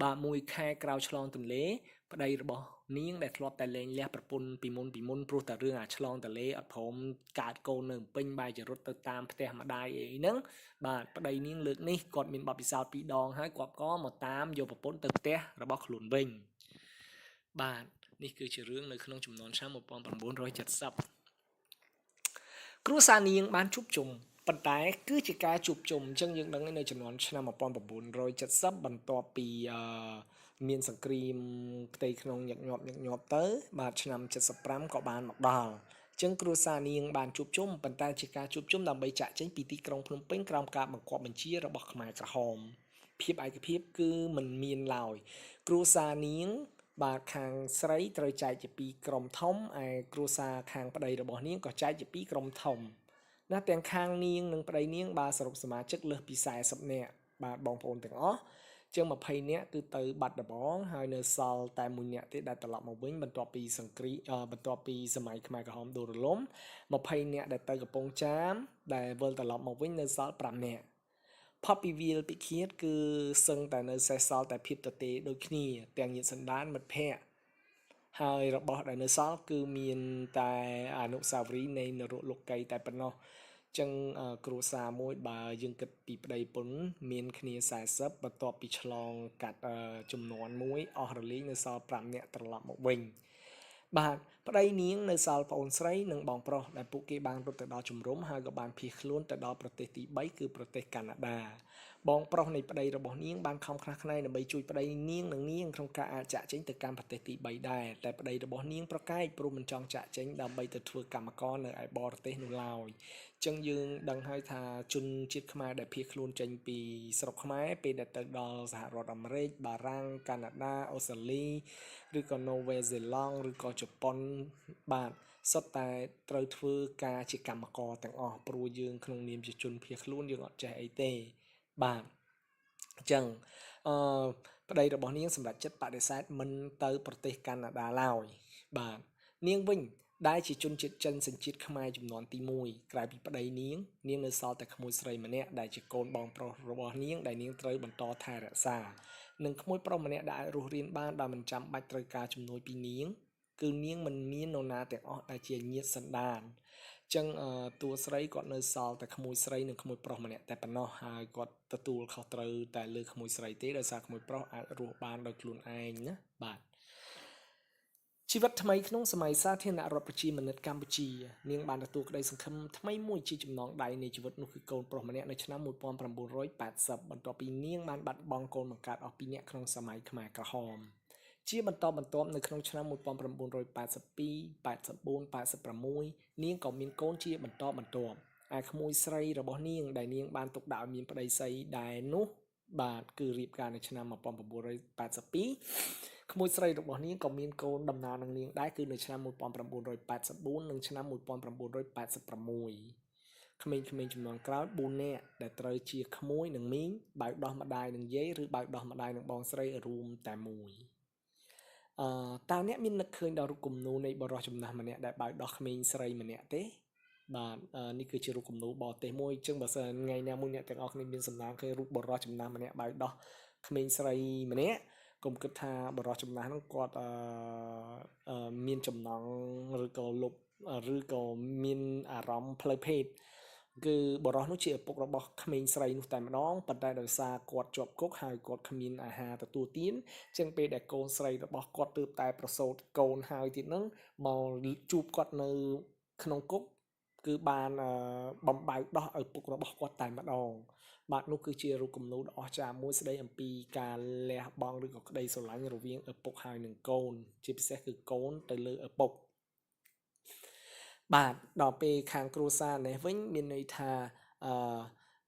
បាទមួយខែក្រោយឆ្លងទន្លេប្តីរបស់នាងដែលធ្លាប់តែលែងលះប្រពន្ធពីមុនព្រោះតែរឿងអាឆ្លងទន្លេអត់ព្រមកើតកូននៅភ្នំពេញបែរជារត់ទៅតាមផ្ទះម្ដាយអីហ្នឹងបាទប្តីនាងលើកនេះគាត់មានបទពិសោធន៍ពីរដងហើយគាត់ក៏មកតាមយកប្រពន្ធទៅផ្ទះរបស់ខ្លួនវិញបាទនេះគឺជារឿងនៅក្នុងចំនួនឆ្នាំ1970គ្រួសារនាងបានជួបជុំប៉ុន្តែគឺជាការជួបជុំអញ្ចឹងយើងដឹងនៅចំនួនឆ្នាំ1970បន្ទាប់ពីមានសង្គ្រាមផ្ទៃក្នុងញឹកញាប់ទៅបាទឆ្នាំ75ក៏បានមកដល់អញ្ចឹងគ្រួសារនាងបានជួបជុំប៉ុន្តែជាការជួបជុំដើម្បីចាក់ចេញពីទីក្រុងភ្នំពេញក្រោមការបង្គាប់បញ្ជារបស់ខ្មែរក្រហមភាពឯកភាពគឺមិនមានឡើយគ្រួសារនាងបាទខាងស្រីត្រូវចែកជាពីរក្រុមធំឯគ្រួសារខាងប្តីរបស់នាងក៏ចែកជាពីរក្រុមធំណាទាំងខាងនាងនិងប្តីនាងបាទសរុបសមាជិកលើសពី40នាក់បាទបងប្អូនទាំងអស់ជាង20នាក់គឺទៅបាត់ដំបងហើយនៅសល់តែមួយនាក់ទេដែលត្រឡប់មកវិញបន្ទាប់ពីសង្គ្រាមបន្ទាប់ពីសម័យខ្មែរក្រហមដួលរលំ20នាក់ដែលទៅកំពង់ចាមដែលវិលត្រឡប់មកវិញនៅសល់5នាក់ផុតពីវាលពិឃាតគឺសឹងតែនៅសេសសល់តែភាពទទេដូចគ្នាទាំងញាតិសន្តានមិត្តភ័ក្តិហើយរបស់ដែលនៅសល់គឺមានតែអនុស្សាវរីយ៍នៃនរកលោកីតែប៉ុណ្ណោះចឹងគ្រួសារមួយបើយើងគិតពីប្តីប្រពន្ធមានគ្នា40បន្ទាប់ពីឆ្លងកាត់ចំនួនមួយអស់រលីងនៅសល់5នាក់ត្រឡប់មកវិញបាទប្តីនាងនៅសល់ប្អូនស្រីនិងបងប្រុសដែលពួកគេបានរត់ទៅដល់ជំរំហើយក៏បានភៀសខ្លួនទៅដល់ប្រទេសទី3គឺប្រទេសកាណាដាបងប្រុសនៃប្តីរបស់នាងបានខំខ្នះខ្នែងដើម្បីជួយប្តីនាងនិងនាងក្នុងការអាចចាក់ចេញទៅកាន់ប្រទេសទី3ដែរតែប្តីរបស់នាងប្រកែកព្រោះមិនចង់ចាក់ចេញដើម្បីទៅធ្វើកម្មករនៅឯបរទេសនោះឡើយចឹងយើងដឹងហើយថាជនជាតិខ្មែរដែលភៀសខ្លួនចេញពីស្រុកខ្មែរពេលដែលទៅដល់សហរដ្ឋអាមេរិកបារាំងកាណាដាអូស្ត្រាលីឬក៏ណូវេសេឡង់ឬក៏ជប៉ុនបាទសុទ្ធតែត្រូវធ្វើការជាកម្មករទាំងអស់ព្រោះយើងក្នុងនាមជាជនភៀសខ្លួនយើងអត់ចេះអីទេបាទអញ្ចឹងប្តីរបស់នាងសម្រាប់ចិត្តបដិសេធមិនទៅប្រទេសកាណាដាឡើយបាទនាងវិញដែលជាជនជាតិចិនសញ្ជាតិខ្មែរចំនួនទី1ក្រៅពីប្តីនាងនៅសល់តែក្មួយស្រីម្នាក់ដែលជាកូនបងប្រុសរបស់នាងដែលនាងត្រូវបន្តថែរក្សានិងក្មួយប្រុសម្នាក់ដែលអាចរស់រានបានដោយមិនចាំបាច់ត្រូវការជំនួយពីនាងគឺនាងមិនមាននរណាទាំងអស់ដែលជាញាតិសន្តានចឹងតួស្រីគាត់នៅសល់តែក្មួយស្រីនិងក្មួយប្រុសម្នាក់តែប៉ុណ្ណោះហើយគាត់ទទួលខុសត្រូវតែលើក្មួយស្រីទេដោយសារក្មួយប្រុសអាចរស់បានដោយខ្លួនឯងណាបាទជីវិតថ្មីក្នុងសម័យសាធារណរដ្ឋប្រជាមានិតកម្ពុជានាងបានទទួលក្តីសង្ឃឹមថ្មីមួយជាចំណងដៃនៃជីវិតនោះគឺកូនប្រុសម្នាក់នៅឆ្នាំ1980បន្ទាប់ពីនាងបានបាត់បង់កូនបង្កើតអស់2នាក់ក្នុងសម័យខ្មែរក្រហមជាបន្តបន្ទាប់នៅក្នុងឆ្នាំ1982 84 86នាងក៏មានកូនជាបន្តបន្ទាប់ឯក្មួយស្រីរបស់នាងដែលនាងបានទុកដាក់ឲ្យមានប្តីស្រីដែរនោះបាទគឺរៀបការនៅឆ្នាំ1982ក្មួយស្រីរបស់នាងក៏មានកូនតំណាងនឹងនាងដែរគឺនៅឆ្នាំ1984និងឆ្នាំ1986ក្មេងៗចំនួនក្រោយ4នាក់ដែលត្រូវជាក្មួយនិងមីងបើកដោះម្ដាយនិងយាយឬបើកដោះម្ដាយនិងបងស្រីរួមតែមួយតើអ្នកមាននឹកឃើញដល់រូបគំនូរនៃបុរសចំណាស់ម្នាក់ដែលបើកដោះក្មេងស្រីម្នាក់ទេបាទនេះគឺជារូបគំនូរបរទេសមួយអញ្ចឹងបើសិនថ្ងៃណាមួយអ្នកទាំងអស់គ្នាមានសំណាងឃើញរូបបុរសចំណាស់ម្នាក់បើកដោះក្មេងស្រីម្នាក់កុំគិតថាបុរសចំណាស់ហ្នឹងគាត់មានចំណងឬក៏លុបឬក៏មានអារម្មណ៍ផ្លូវភេទគឺបុរសនោះជាឪពុករបស់ក្មេងស្រីនោះតែម្ដងប៉ុន្តែដោយសារគាត់ជាប់គុកហើយគាត់គ្មានអាហារទទួលទានចឹងពេលដែលកូនស្រីរបស់គាត់ទើបតែប្រសូតកូនហើយទៀតហ្នឹងមកជួបគាត់នៅក្នុងគុកគឺបានបំបៅដោះឪពុករបស់គាត់តែម្ដងបាទនោះគឺជារូបគំនូរដ៏អស្ចារ្យមួយស្ដីអំពីការលះបង់ឬក៏ក្តីស្រឡាញ់រវាងឪពុកហើយនិងកូនជាពិសេសគឺកូនទៅលើឪពុកបាទដល់ពេលខាងគ្រួសារនេះវិញមានន័យថា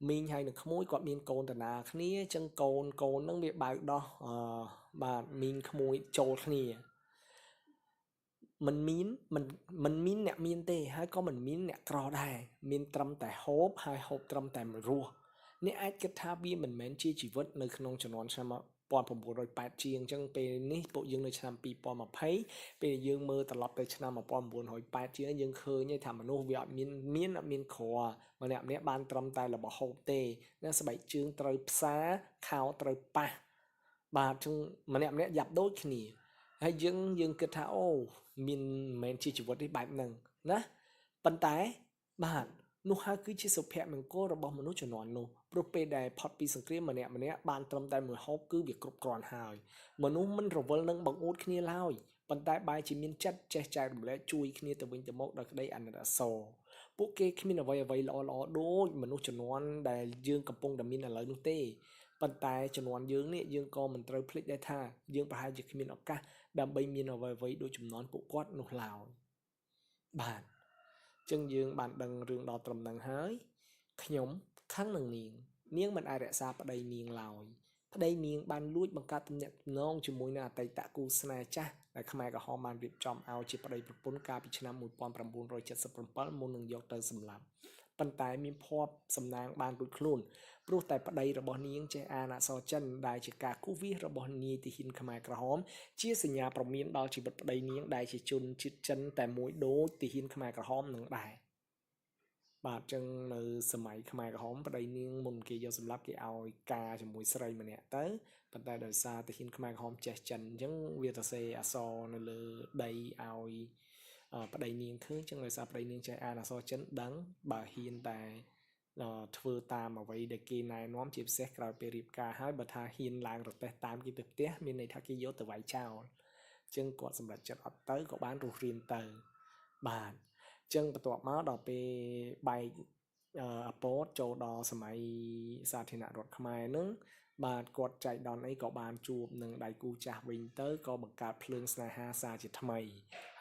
មីងហើយនឹងក្មួយគាត់មានកូនតាណាគ្នាអញ្ចឹងកូនហ្នឹងវាបើកដោះបាទមីងក្មួយចូលគ្នាមិនមានអ្នកមានទេហើយក៏មិនមានអ្នកក្រដែរមានត្រឹមតែហូបហើយហូបត្រឹមតែមួយរសអ្នកអាចគិតថាវាមិនមែនជាជីវិតនៅក្នុងជំនាន់ឆ្នាំ 1980ជាងអញ្ចឹងពេលនេះពួកយើងនៅឆ្នាំ2020ពេលយើងមើលត្រឡប់ទៅឆ្នាំ1980ជាងយើងឃើញថាមនុស្សវាអត់មានមានអត់មានក្រម្នាក់ម្នាក់បានត្រឹមតែរបស់ហូបទេណាស្បែកជើងត្រូវផ្សារខោត្រូវប៉ះបាទចឹងម្នាក់ម្នាក់យ៉ាប់ដូចគ្នាហើយយើងគិតថាអូមានមិនមែនជាជីវិតនេះបែបហ្នឹងណាប៉ុន្តែបាទនោះហើយគឺជាសុភមង្គលរបស់មនុស្សជំនាន់នោះព្រោះពេលដែលផុតពីសង្គ្រាមម្នាក់ម្នាក់បានត្រឹមតែមួយហូបគឺវាគ្រប់គ្រាន់ហើយមនុស្សមិនរវល់នឹងបង្អួតគ្នាឡើយប៉ុន្តែបែរជាមានចិត្តចេះចែករំលែកជួយគ្នាទៅវិញទៅមកដោយក្តីអាណិតអាសូរពួកគេគ្មានអ្វីអ្វីល្អល្អដូចមនុស្សជំនាន់ដែលយើងកំពុងតែមានឥឡូវនោះទេប៉ុន្តែជំនាន់យើងនេះយើងក៏មិនត្រូវភ្លេចដែរថាយើងប្រហែលជាគ្មានឱកាសដើម្បីមានអ្វីអ្វីដូចជំនាន់ពួកគាត់នោះឡើយបាទចឹងយើងបានដឹងរឿងដល់ត្រឹមហ្នឹងហើយខ្ញុំខឹងនឹងនាងនាងមិនអាចរក្សាប្តីនាងឡើយប្តីនាងបានលួចបង្កើតទំនាក់ទំនងជាមួយនឹងអតីតគូស្នេហ៍ចាស់ដែលខ្មែរក្រហមបានរៀបចំឲ្យជាប្តីប្រពន្ធកាលពីឆ្នាំ1977មុននឹងយកទៅសម្លាប់ប៉ុន្តែមានភ័ព្វសំណាងបានរួចខ្លួនព្រោះតែប្តីរបស់នាងចេះអានអក្សរចិនដែលជាការគូសវាសរបស់នាយទាហានខ្មែរក្រហមជាសញ្ញាព្រមានដល់ជីវិតប្តីនាងដែលជាជនជាតិចិនតែមួយដូចទាហានខ្មែរក្រហមនឹងដែរបាទចឹងនៅសម័យខ្មែរក្រហមប្តីនាងមុនគេយកសម្លាប់គេឲ្យការជាមួយស្រីម្នាក់ទៅប៉ុន្តែដោយសារទាហានខ្មែរក្រហមចេះចិនអញ្ចឹងវាទៅសេអក្សរនៅលើដីឲ្យប្តីនាងឃើញចឹងដោយសារប្តីនាងចេះអានអក្សរចិនដឹងបើហ៊ានតែធ្វើតាមអ្វីដែលគេណែនាំជាពិសេសក្រោយពេលរៀបការហើយបើថាហ៊ានឡើងរទេះតាមគេទៅផ្ទះមានន័យថាគេយកទៅវាយចោលចឹងគាត់សម្រេចចិត្តអត់ទៅក៏បានរស់រានទៅបាទចឹងបន្ទាប់មកដល់ពេលបែកអពតចូលដល់សម័យសាធារណរដ្ឋខ្មែរនឹងបាទគាត់ចែកដនអីក៏បានជួបនឹងដៃគូចាស់វិញទៅក៏បង្កើតភ្លើងស្នេហាសាជាថ្មី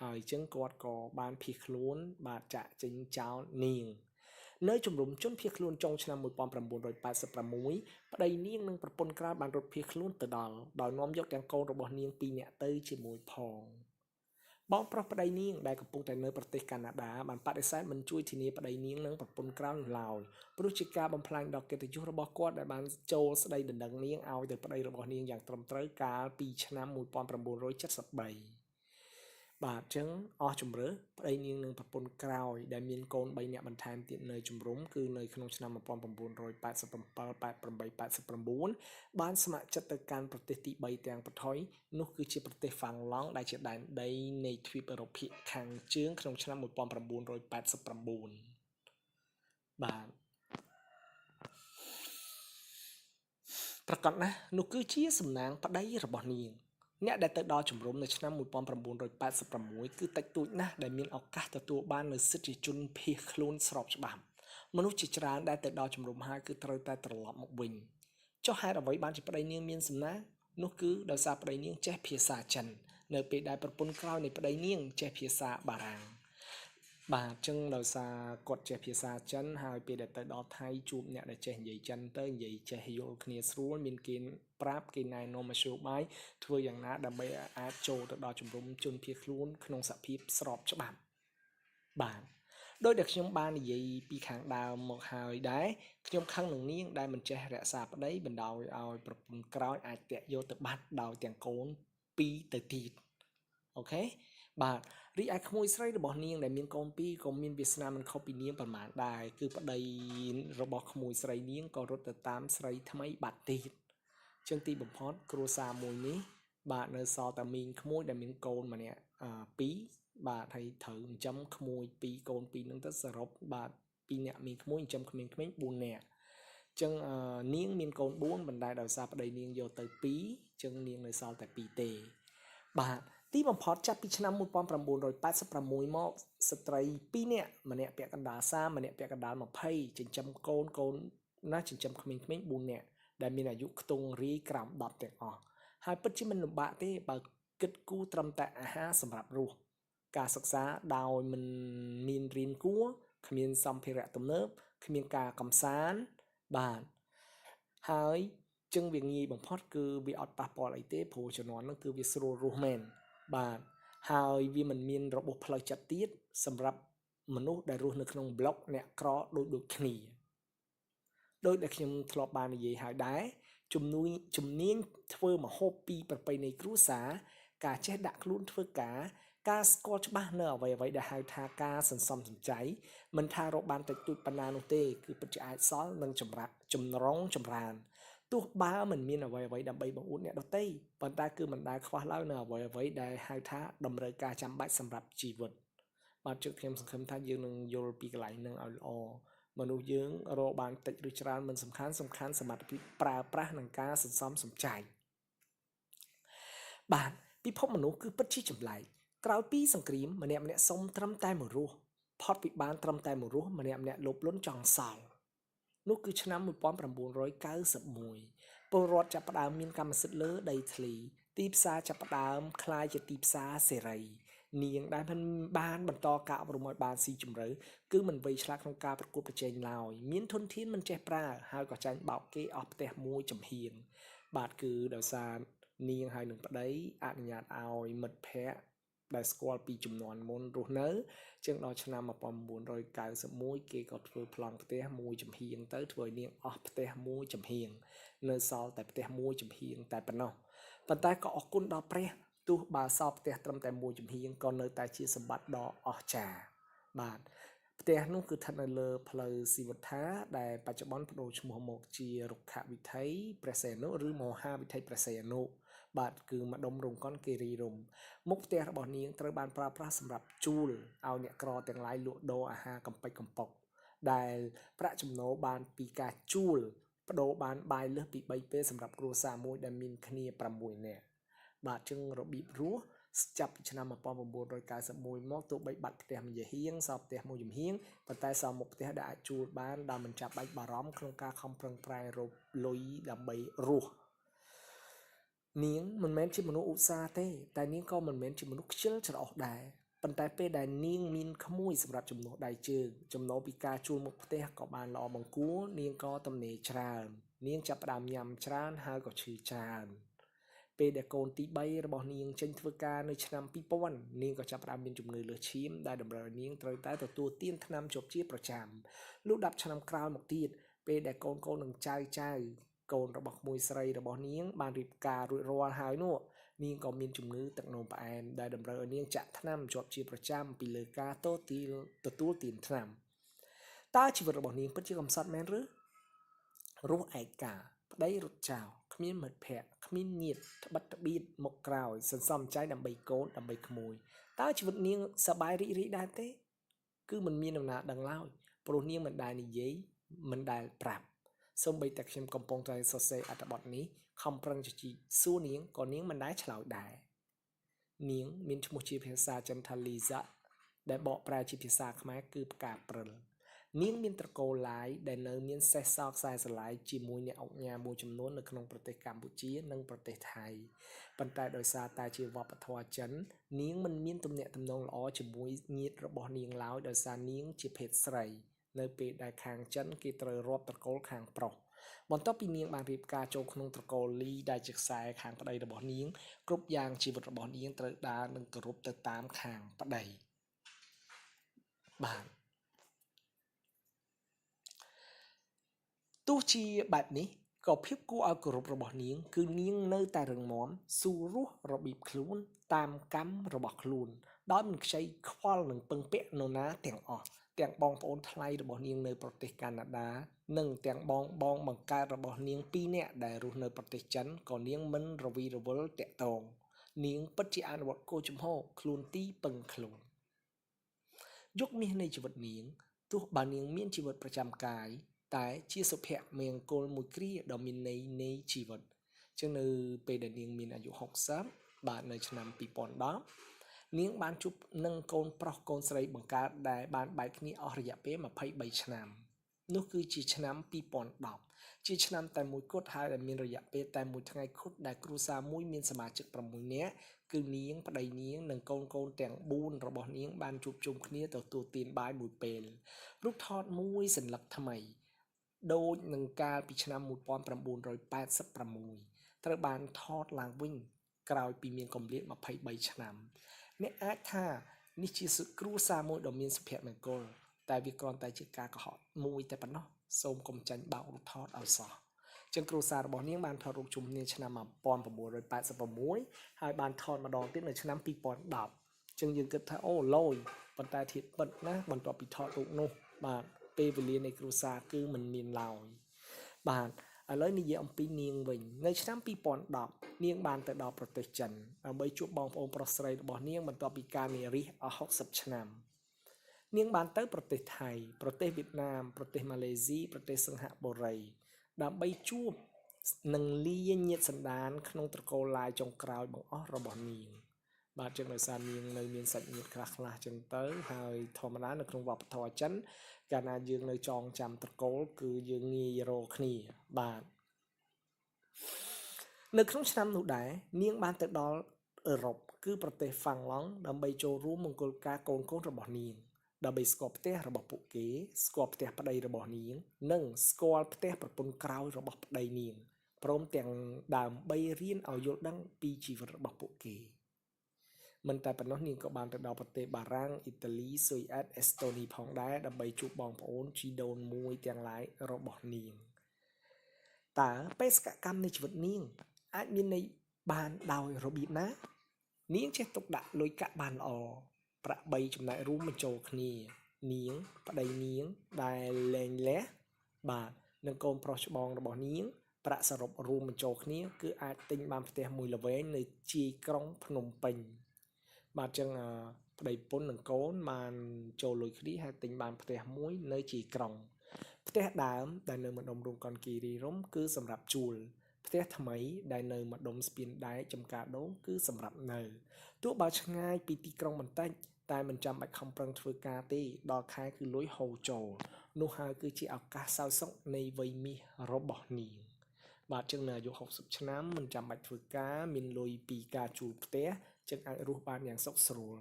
ហើយចឹងគាត់ក៏បានភៀសខ្លួនបាទចាក់ចេញចោលនាងនៅជំរំជនភៀសខ្លួនចុងឆ្នាំ1986ប្តីនាងនិងប្រពន្ធក្រោយបានរត់ភៀសខ្លួនទៅដល់ដោយនាំយកទាំងកូនរបស់នាងពីរនាក់ទៅជាមួយផងបងប្រុសប្តីនាងដែលកំពុងតែនៅប្រទេសកាណាដាបានបដិសេធមិនជួយធានាប្តីនាងនិងប្រពន្ធក្រោយនោះឡើយព្រោះជាការបំផ្លាញដល់កិត្តិយសរបស់គាត់ដែលបានចូលស្ដីដណ្ដឹងនាងឲ្យទៅប្តីរបស់នាងយ៉ាងត្រឹមត្រូវកាលពីឆ្នាំ1973បាទចឹងអស់ជំរឿប្តីនាងនិងប្រពន្ធក្រោយដែលមានកូន3នាក់បន្ថែមទៀតនៅជំរំគឺនៅក្នុងឆ្នាំ1987 88 89បានស្ម័គ្រចិត្តទៅកាន់ប្រទេសទី3ទាំងប្រថុយនោះគឺជាប្រទេសហ្វាំងឡង់ដែលជាដែនដីនៃទ្វីបអឺរ៉ុបភាគខាងជើងក្នុងឆ្នាំ1989បាទប្រកាសណាស់នោះគឺជាសំណាងប្តីរបស់នាងអ្នកដែលទៅដល់ជំរំនៅឆ្នាំ1986គឺតិចតួចណាស់ដែលមានឱកាសទទួលបាននូវសិទ្ធិជាជនភៀសខ្លួនស្របច្បាប់មនុស្សជាច្រើនដែលទៅដល់ជំរំហើយគឺត្រូវតែត្រឡប់មកវិញចុះហេតុអ្វីបានជាប្តីនាងមានសំណាងនោះគឺដោយសារប្តីនាងចេះភាសាចិននៅពេលដែលប្រពន្ធក្រោយនៃប្តីនាងចេះភាសាបារាំងបាទចឹងដោយសារគាត់ចេះភាសាចិនហើយពេលដែលទៅដល់ថៃជួបអ្នកដែលចេះនិយាយចិនទៅនិយាយចេះយល់គ្នាស្រួលមានគេប្រាប់គេណែនាំមធ្យោបាយធ្វើយ៉ាងណាដើម្បីអាចចូលទៅដល់ជំរំជនភៀសខ្លួនក្នុងសភាពស្របច្បាប់បាទដោយដែលខ្ញុំបាននិយាយពីខាងដើមមកហើយដែរខ្ញុំខឹងនឹងនាងដែលមិនចេះរក្សាប្តីបណ្ដោយឲ្យប្រពន្ធក្រោយអាចតាក់យកទៅបាត់ដោយទាំងកូនពីរទៅទៀតអូខេបាទរីឯក្មួយស្រីរបស់នាងដែលមានកូនពីរក៏មានវាសនាមិនខុសពីនាងប្រមាណដែរគឺប្តីរបស់ក្មួយស្រីនាងក៏រត់ទៅតាមស្រីថ្មីបាត់ទៀតចឹងទីបំផុតគ្រួសារមួយនេះបាទនៅសល់តែមីងក្មួយដែលមានកូនម្នាក់ពីរបាទហើយត្រូវចិញ្ចឹមក្មួយពីរកូនពីរហ្នឹងទៅសរុបបាទពីរនាក់មីងក្មួយចិញ្ចឹមក្មេងៗ4នាក់ចឹងនាងមានកូន4បណ្តែដោយសារប្តីនាងយកទៅ2ចឹងនាងនៅសល់តែ2ទេបាទទីបំផុតចាប់ពីឆ្នាំ1986មកស្ត្រី2នាក់ម្នាក់ពាក់កណ្ដាល30ម្នាក់ពាក់កណ្ដាល20ចិញ្ចឹមកូនកូនណាចិញ្ចឹមក្មេងៗ4នាក់ដែលមានអាយុខ្ទង់រាយក្រោម10ទាំងអស់ហើយពិតជាមិនលំបាកទេបើគិតគូរត្រឹមតែអាហារសម្រាប់រស់ការសិក្សាដោយមិនមានរៀនគួរគ្មានសម្ភារៈទំនើបគ្មានការកំសាន្តបាទហើយចឹងវាងាយបំផុតគឺវាអត់ប៉ះពាល់អីទេព្រោះជំនាន់ហ្នឹងគឺវាស្រួលរស់មែនបាទហើយវាមិនមានរបួសផ្លូវចិត្តទៀតសម្រាប់មនុស្សដែលរស់នៅក្នុងប្លុកអ្នកក្រដូចគ្នាដោយដែលខ្ញុំធ្លាប់បាននិយាយហើយដែរ ជំនួយជំនាញធ្វើម្ហូបពីប្រពៃណីគ្រួសារការចេះដាក់ខ្លួនធ្វើការការស្គាល់ច្បាស់នៅអ្វីអ្វីដែលហៅថាការសន្សំសំចៃមិនថារកបានតិចតួចប៉ុណ្ណានោះទេគឺពិតជាអាចសល់និងចម្រាក់ចម្រុងចម្រើនទោះបើមិនមានអ្វីអ្វីដើម្បីបង្អួតអ្នកដទៃប៉ុន្តែគឺមិនដែលខ្វះឡើយនៅអ្វីអ្វីដែលហៅថាតម្រូវការចាំបាច់សម្រាប់ជីវិតបាទជឹកខ្ញុំសង្ឃឹមថាយើងនឹងយល់ពីកន្លែងនឹងឲ្យល្អមនុស្សយើងរកបានតិចឬច្រើនមិនសំខាន់សំខាន់សមត្ថភាពប្រើប្រាស់និងការសន្សំសំចៃបាទពិភពមនុស្សគឺពិតជាចម្លែកក្រោយពីសង្គ្រាមម្នាក់ម្នាក់សុំត្រឹមតែមួយរស់ផុតពីបានត្រឹមតែមួយរស់ម្នាក់ម្នាក់លោភលន់ចង់សល់នោះគឺឆ្នាំ1991ពលរដ្ឋចាប់ផ្ដើមមានកម្មសិទ្ធិលើដីធ្លីទីផ្សារចាប់ផ្ដើមក្លាយជាទីផ្សារសេរីនាងដែលមិនបានបន្តការអប់រំឲ្យបានស៊ីជម្រៅគឺមិនវៃឆ្លាតក្នុងការប្រកួតប្រជែងឡើយមានធនធានមិនចេះប្រើហើយក៏ចាញ់បោកគេអស់ផ្ទះមួយចំហៀងបាទគឺដោយសារនាងហើយនឹងប្តីអនុញ្ញាតឲ្យមិត្តភ័ក្តិដែលស្គាល់ពីចំនួនមុនរស់នៅជាងដល់ឆ្នាំ1991គេក៏ធ្វើប្លង់ផ្ទះមួយចំហៀងទៅធ្វើឲ្យនាងអស់ផ្ទះមួយចំហៀងនៅសល់តែផ្ទះមួយចំហៀងតែប៉ុណ្ណោះប៉ុន្តែក៏អរគុណដល់ព្រះទោះបើសល់ផ្ទះត្រឹមតែមួយចំហៀងក៏នៅតែជាសម្បត្តិដ៏អស្ចារ្យបាទផ្ទះនោះគឺស្ថិតនៅលើផ្លូវស៊ីវត្ថាដែលបច្ចុប្បន្នបដូរឈ្មោះមកជារុក្ខវិថីព្រះសីហនុឬមហាវិថីព្រះសីហនុបាទគឺម្ដុំរោងកុនគិរីរម្យមុខផ្ទះរបស់នាងត្រូវបានប្រើប្រាស់សម្រាប់ជួលឲ្យអ្នកក្រទាំងឡាយលក់ដូរអាហារកំប៉ិកកំប៉ុកដែលប្រាក់ចំណូលបានពីការជួលបដូរបានបាយលើសពី3ពេលសម្រាប់គ្រួសារមួយដែលមានគ្នា6នាក់បាទចឹងរបៀបរស់ចាប់ពីឆ្នាំ1991មកទោះបីបាត់ផ្ទះមួយហៀងសល់ផ្ទះមួយចំហៀងប៉ុន្តែសល់មុខផ្ទះដែលអាចជួលបានដោយមិនចាំបាច់បារម្ភក្នុងការខំប្រឹងប្រែងរកលុយដើម្បីរស់នាងមិនមែនជាមនុស្សឧស្សាហ៍ទេតែនាងក៏មិនមែនជាមនុស្សខ្ជិលច្រអូសដែរប៉ុន្តែពេលដែលនាងមានក្មួយសម្រាប់ជំនួសដៃជើងចំណូលពីការជួលមុខផ្ទះក៏បានល្អបង្គួរនាងក៏ទំនេរច្រើននាងចាប់ផ្ដើមញ៉ាំច្រើនហើយក៏ឈឺច្រើនពេលដែលកូនទី3របស់នាងចេញធ្វើការនៅឆ្នាំ2000នាងក៏ចាប់ផ្ដើមមានជំងឺលើសឈាមដែលតម្រូវឲ្យនាងត្រូវតែទទួលទានថ្នាំជាប់ជាប្រចាំលុះ10ឆ្នាំក្រោយមកទៀតពេលដែលកូនៗនឹងចៅចៅកូនរបស់ក្មួយស្រីរបស់នាងបានរៀបការរួចរាល់ហើយនោះនាងក៏មានជំងឺទឹកនោមផ្អែមដែលតម្រូវឲ្យនាងចាក់ថ្នាំជាប់ជាប្រចាំពីលើការទទួលទានថ្នាំតើជីវិតរបស់នាងពិតជាកំសត់មែនឬរស់ឯកាប្តីរត់ចោលគ្មានមិត្តភ័ក្តិគ្មានញាតិត្បិតត្បៀតមកក្រោយសន្សំចៃដើម្បីកូនដើម្បីក្មួយតើជីវិតនាងសប្បាយរីករាយដែរទេគឺមិនមាននរណាដឹងឡើយព្រោះនាងមិនដែលនិយាយមិនដែលប្រាប់សូម្បីតែខ្ញុំកំពុងតែសរសេរអត្ថបទនេះខំប្រឹងជជីកសួរនាងក៏នាងមិនដែលឆ្លើយដែរនាងមានឈ្មោះជាភាសាចិនថាលីសាដែលបកប្រែជាភាសាខ្មែរគឺផ្កាព្រិលនាងមានត្រកូលឡាយដែលនៅមានសេះសល់ខ្សែស្រឡាយជាមួយអ្នកឧកញ៉ាមួយចំនួននៅក្នុងប្រទេសកម្ពុជានិងប្រទេសថៃប៉ុន្តែដោយសារតែជាវប្បធម៌ចិននាងមិនមានទំនាក់ទំនងល្អជាមួយញាតិរបស់នាងឡើយដោយសារនាងជាភេទស្រីនៅពេលដែលខាងចិនគេត្រូវរាប់ត្រកូលខាងប្រុសបន្ទាប់ពីនាងបានរៀបការចូលក្នុងត្រកូលលីដែលជាខ្សែខាងប្តីរបស់នាងគ្រប់យ៉ាងជីវិតរបស់នាងត្រូវដើរនិងគោរពទៅតាមខាងប្តីបាទទោះជាបែបនេះក៏ភាពគួរឲ្យគោរពរបស់នាងគឺនាងនៅតែរឹងមាំស៊ូរស់របៀបខ្លួនតាមកម្មរបស់ខ្លួនដោយមិនខ្ចីខ្វល់នឹងពឹងពាក់នរណាទាំងអស់ទាំងបងប្អូនថ្លៃរបស់នាងនៅប្រទេសកាណាដានិងទាំងបងបងបង្កើតរបស់នាង2នាក់ដែលរស់នៅប្រទេសចិនក៏នាងមិនរវីរវល់តាក់ទងនាងពិតជាអនុវត្តគោលជំហរខ្លួនទីពឹងខ្លួនយុគមាសនៃជីវិតនាងទោះបើនាងមានជីវិតប្រចាំកាយតែជាសុភមង្គលមួយគ្រាដ៏មានន័យនៃជីវិតចឹងនៅពេលដែលនាងមានអាយុ60បាទនៅឆ្នាំ2010នាងបានជួបនឹងកូនប្រុសកូនស្រីបង្កើតដែលបានបែកគ្នាអស់រយៈពេល23ឆ្នាំនោះគឺជាឆ្នាំ2010ជាឆ្នាំតែមួយគត់ហើយដែលមានរយៈពេលតែមួយថ្ងៃគត់ដែលគ្រួសារមួយមានសមាជិក6នាក់គឺនាងប្តីនាងនិងកូនៗទាំង4របស់នាងបានជួបជុំគ្នាទទួលទានបាយមួយពេលរូបថតមួយសន្លឹកថ្មីដូចនឹងកាលពីឆ្នាំ1986ត្រូវបានថតឡើងវិញក្រោយពីមានកម្រិត23ឆ្នាំអ្នកអាចថានេះជាគ្រួសារមួយដ៏មានសុភមង្គលតែវាគ្រាន់តែជាការកុហកមួយតែប៉ុណ្ណោះសូមកុំចាញ់បោករូបថតឲ្យសោះ ចឹងគ្រួសាររបស់នាងបានថតរូបជុំគ្នាឆ្នាំ1986ហើយបានថតម្ដងទៀតនៅឆ្នាំ2010ចឹងយើងគិតថាអូឡយប៉ុន្តែធៀបពិតណាបន្ទាប់ពីថតរូបនោះបាទពេលវេលានៃគ្រួសារគឺមិនមានឡើយបាទឥឡូវនិយាយអំពីនាងវិញនៅឆ្នាំ2010នាងបានទៅដល់ប្រទេសចិនដើម្បីជួបបងប្អូនប្រុសស្រីរបស់នាងបន្ទាប់ពីការនិរិះអស់60ឆ្នាំនាងបានទៅប្រទេសថៃប្រទេសវៀតណាមប្រទេសម៉ាឡេស៊ីប្រទេសសិង្ហបុរីដើម្បីជួបនឹងលាញាតិសន្តានក្នុងត្រកូលឡាយចុងក្រោយបង្អស់របស់នាងបាទចឹងដោយសារនាងនៅមានសាច់ញាតិខ្លះៗចឹងទៅហើយធម្មតានៅក្នុងវប្បធម៌ចិនកាលណាយើងនៅចងចាំត្រកូលគឺយើងងាយរកគ្នាបាទនៅក្នុងឆ្នាំនោះដែរនាងបានទៅដល់អឺរ៉ុបគឺប្រទេសហ្វាំងឡង់ដើម្បីចូលរួមមង្គលការកូនៗរបស់នាងដើម្បីស្គាល់ផ្ទះរបស់ពួកគេស្គាល់ផ្ទះប្តីរបស់នាងនិងស្គាល់ផ្ទះប្រពន្ធក្រោយរបស់ប្តីនាងព្រមទាំងដើម្បីរៀនឲ្យយល់ដឹងពីជីវិតរបស់ពួកគេមិនតែប៉ុណ្ណោះនាងក៏បានទៅដល់ប្រទេសបារាំងអ៊ីតាលីស៊ុយអែតអេស្តូនីផងដែរដើម្បីជួបបងប្អូនជីដូនមួយទាំងឡាយរបស់នាងតើបេសកកម្មនៃជីវិតនាងអាចមានន័យបានដោយរបៀបណានាងចេះទុកដាក់លុយកាក់បានល្អប្រាក់3ចំណែករួមបញ្ចូលគ្នានាងប្តីនាងដែលលែងលះបាទនិងកូនប្រុសច្បងរបស់នាងប្រាក់សរុបរួមបញ្ចូលគ្នាគឺអាចទិញបានផ្ទះមួយល្វែងនៅជាយក្រុងភ្នំពេញបាទចឹងប្តីប្រពន្ធនិងកូនបានចូលលុយគ្នាហើយទិញបានផ្ទះមួយនៅជាយក្រុងផ្ទះដើមដែលនៅម្ដុំរោងកុនគិរីរម្យគឺសម្រាប់ជួលផ្ទះថ្មីដែលនៅម្ដុំស្ពានដែកចំការដូងគឺសម្រាប់នៅទោះបើឆ្ងាយពីទីក្រុងបន្តិចតែមិនចាំបាច់ខំប្រឹងធ្វើការទេដល់ខែគឺលុយហូរចូលនោះហើយគឺជាឱកាសសោយសុខនៃវ័យមាសរបស់នាងបាទចឹងនៅអាយុ60ឆ្នាំមិនចាំបាច់ធ្វើការមានលុយពីការជួលផ្ទះចឹងអាចរស់បានយ៉ាងសុខស្រួល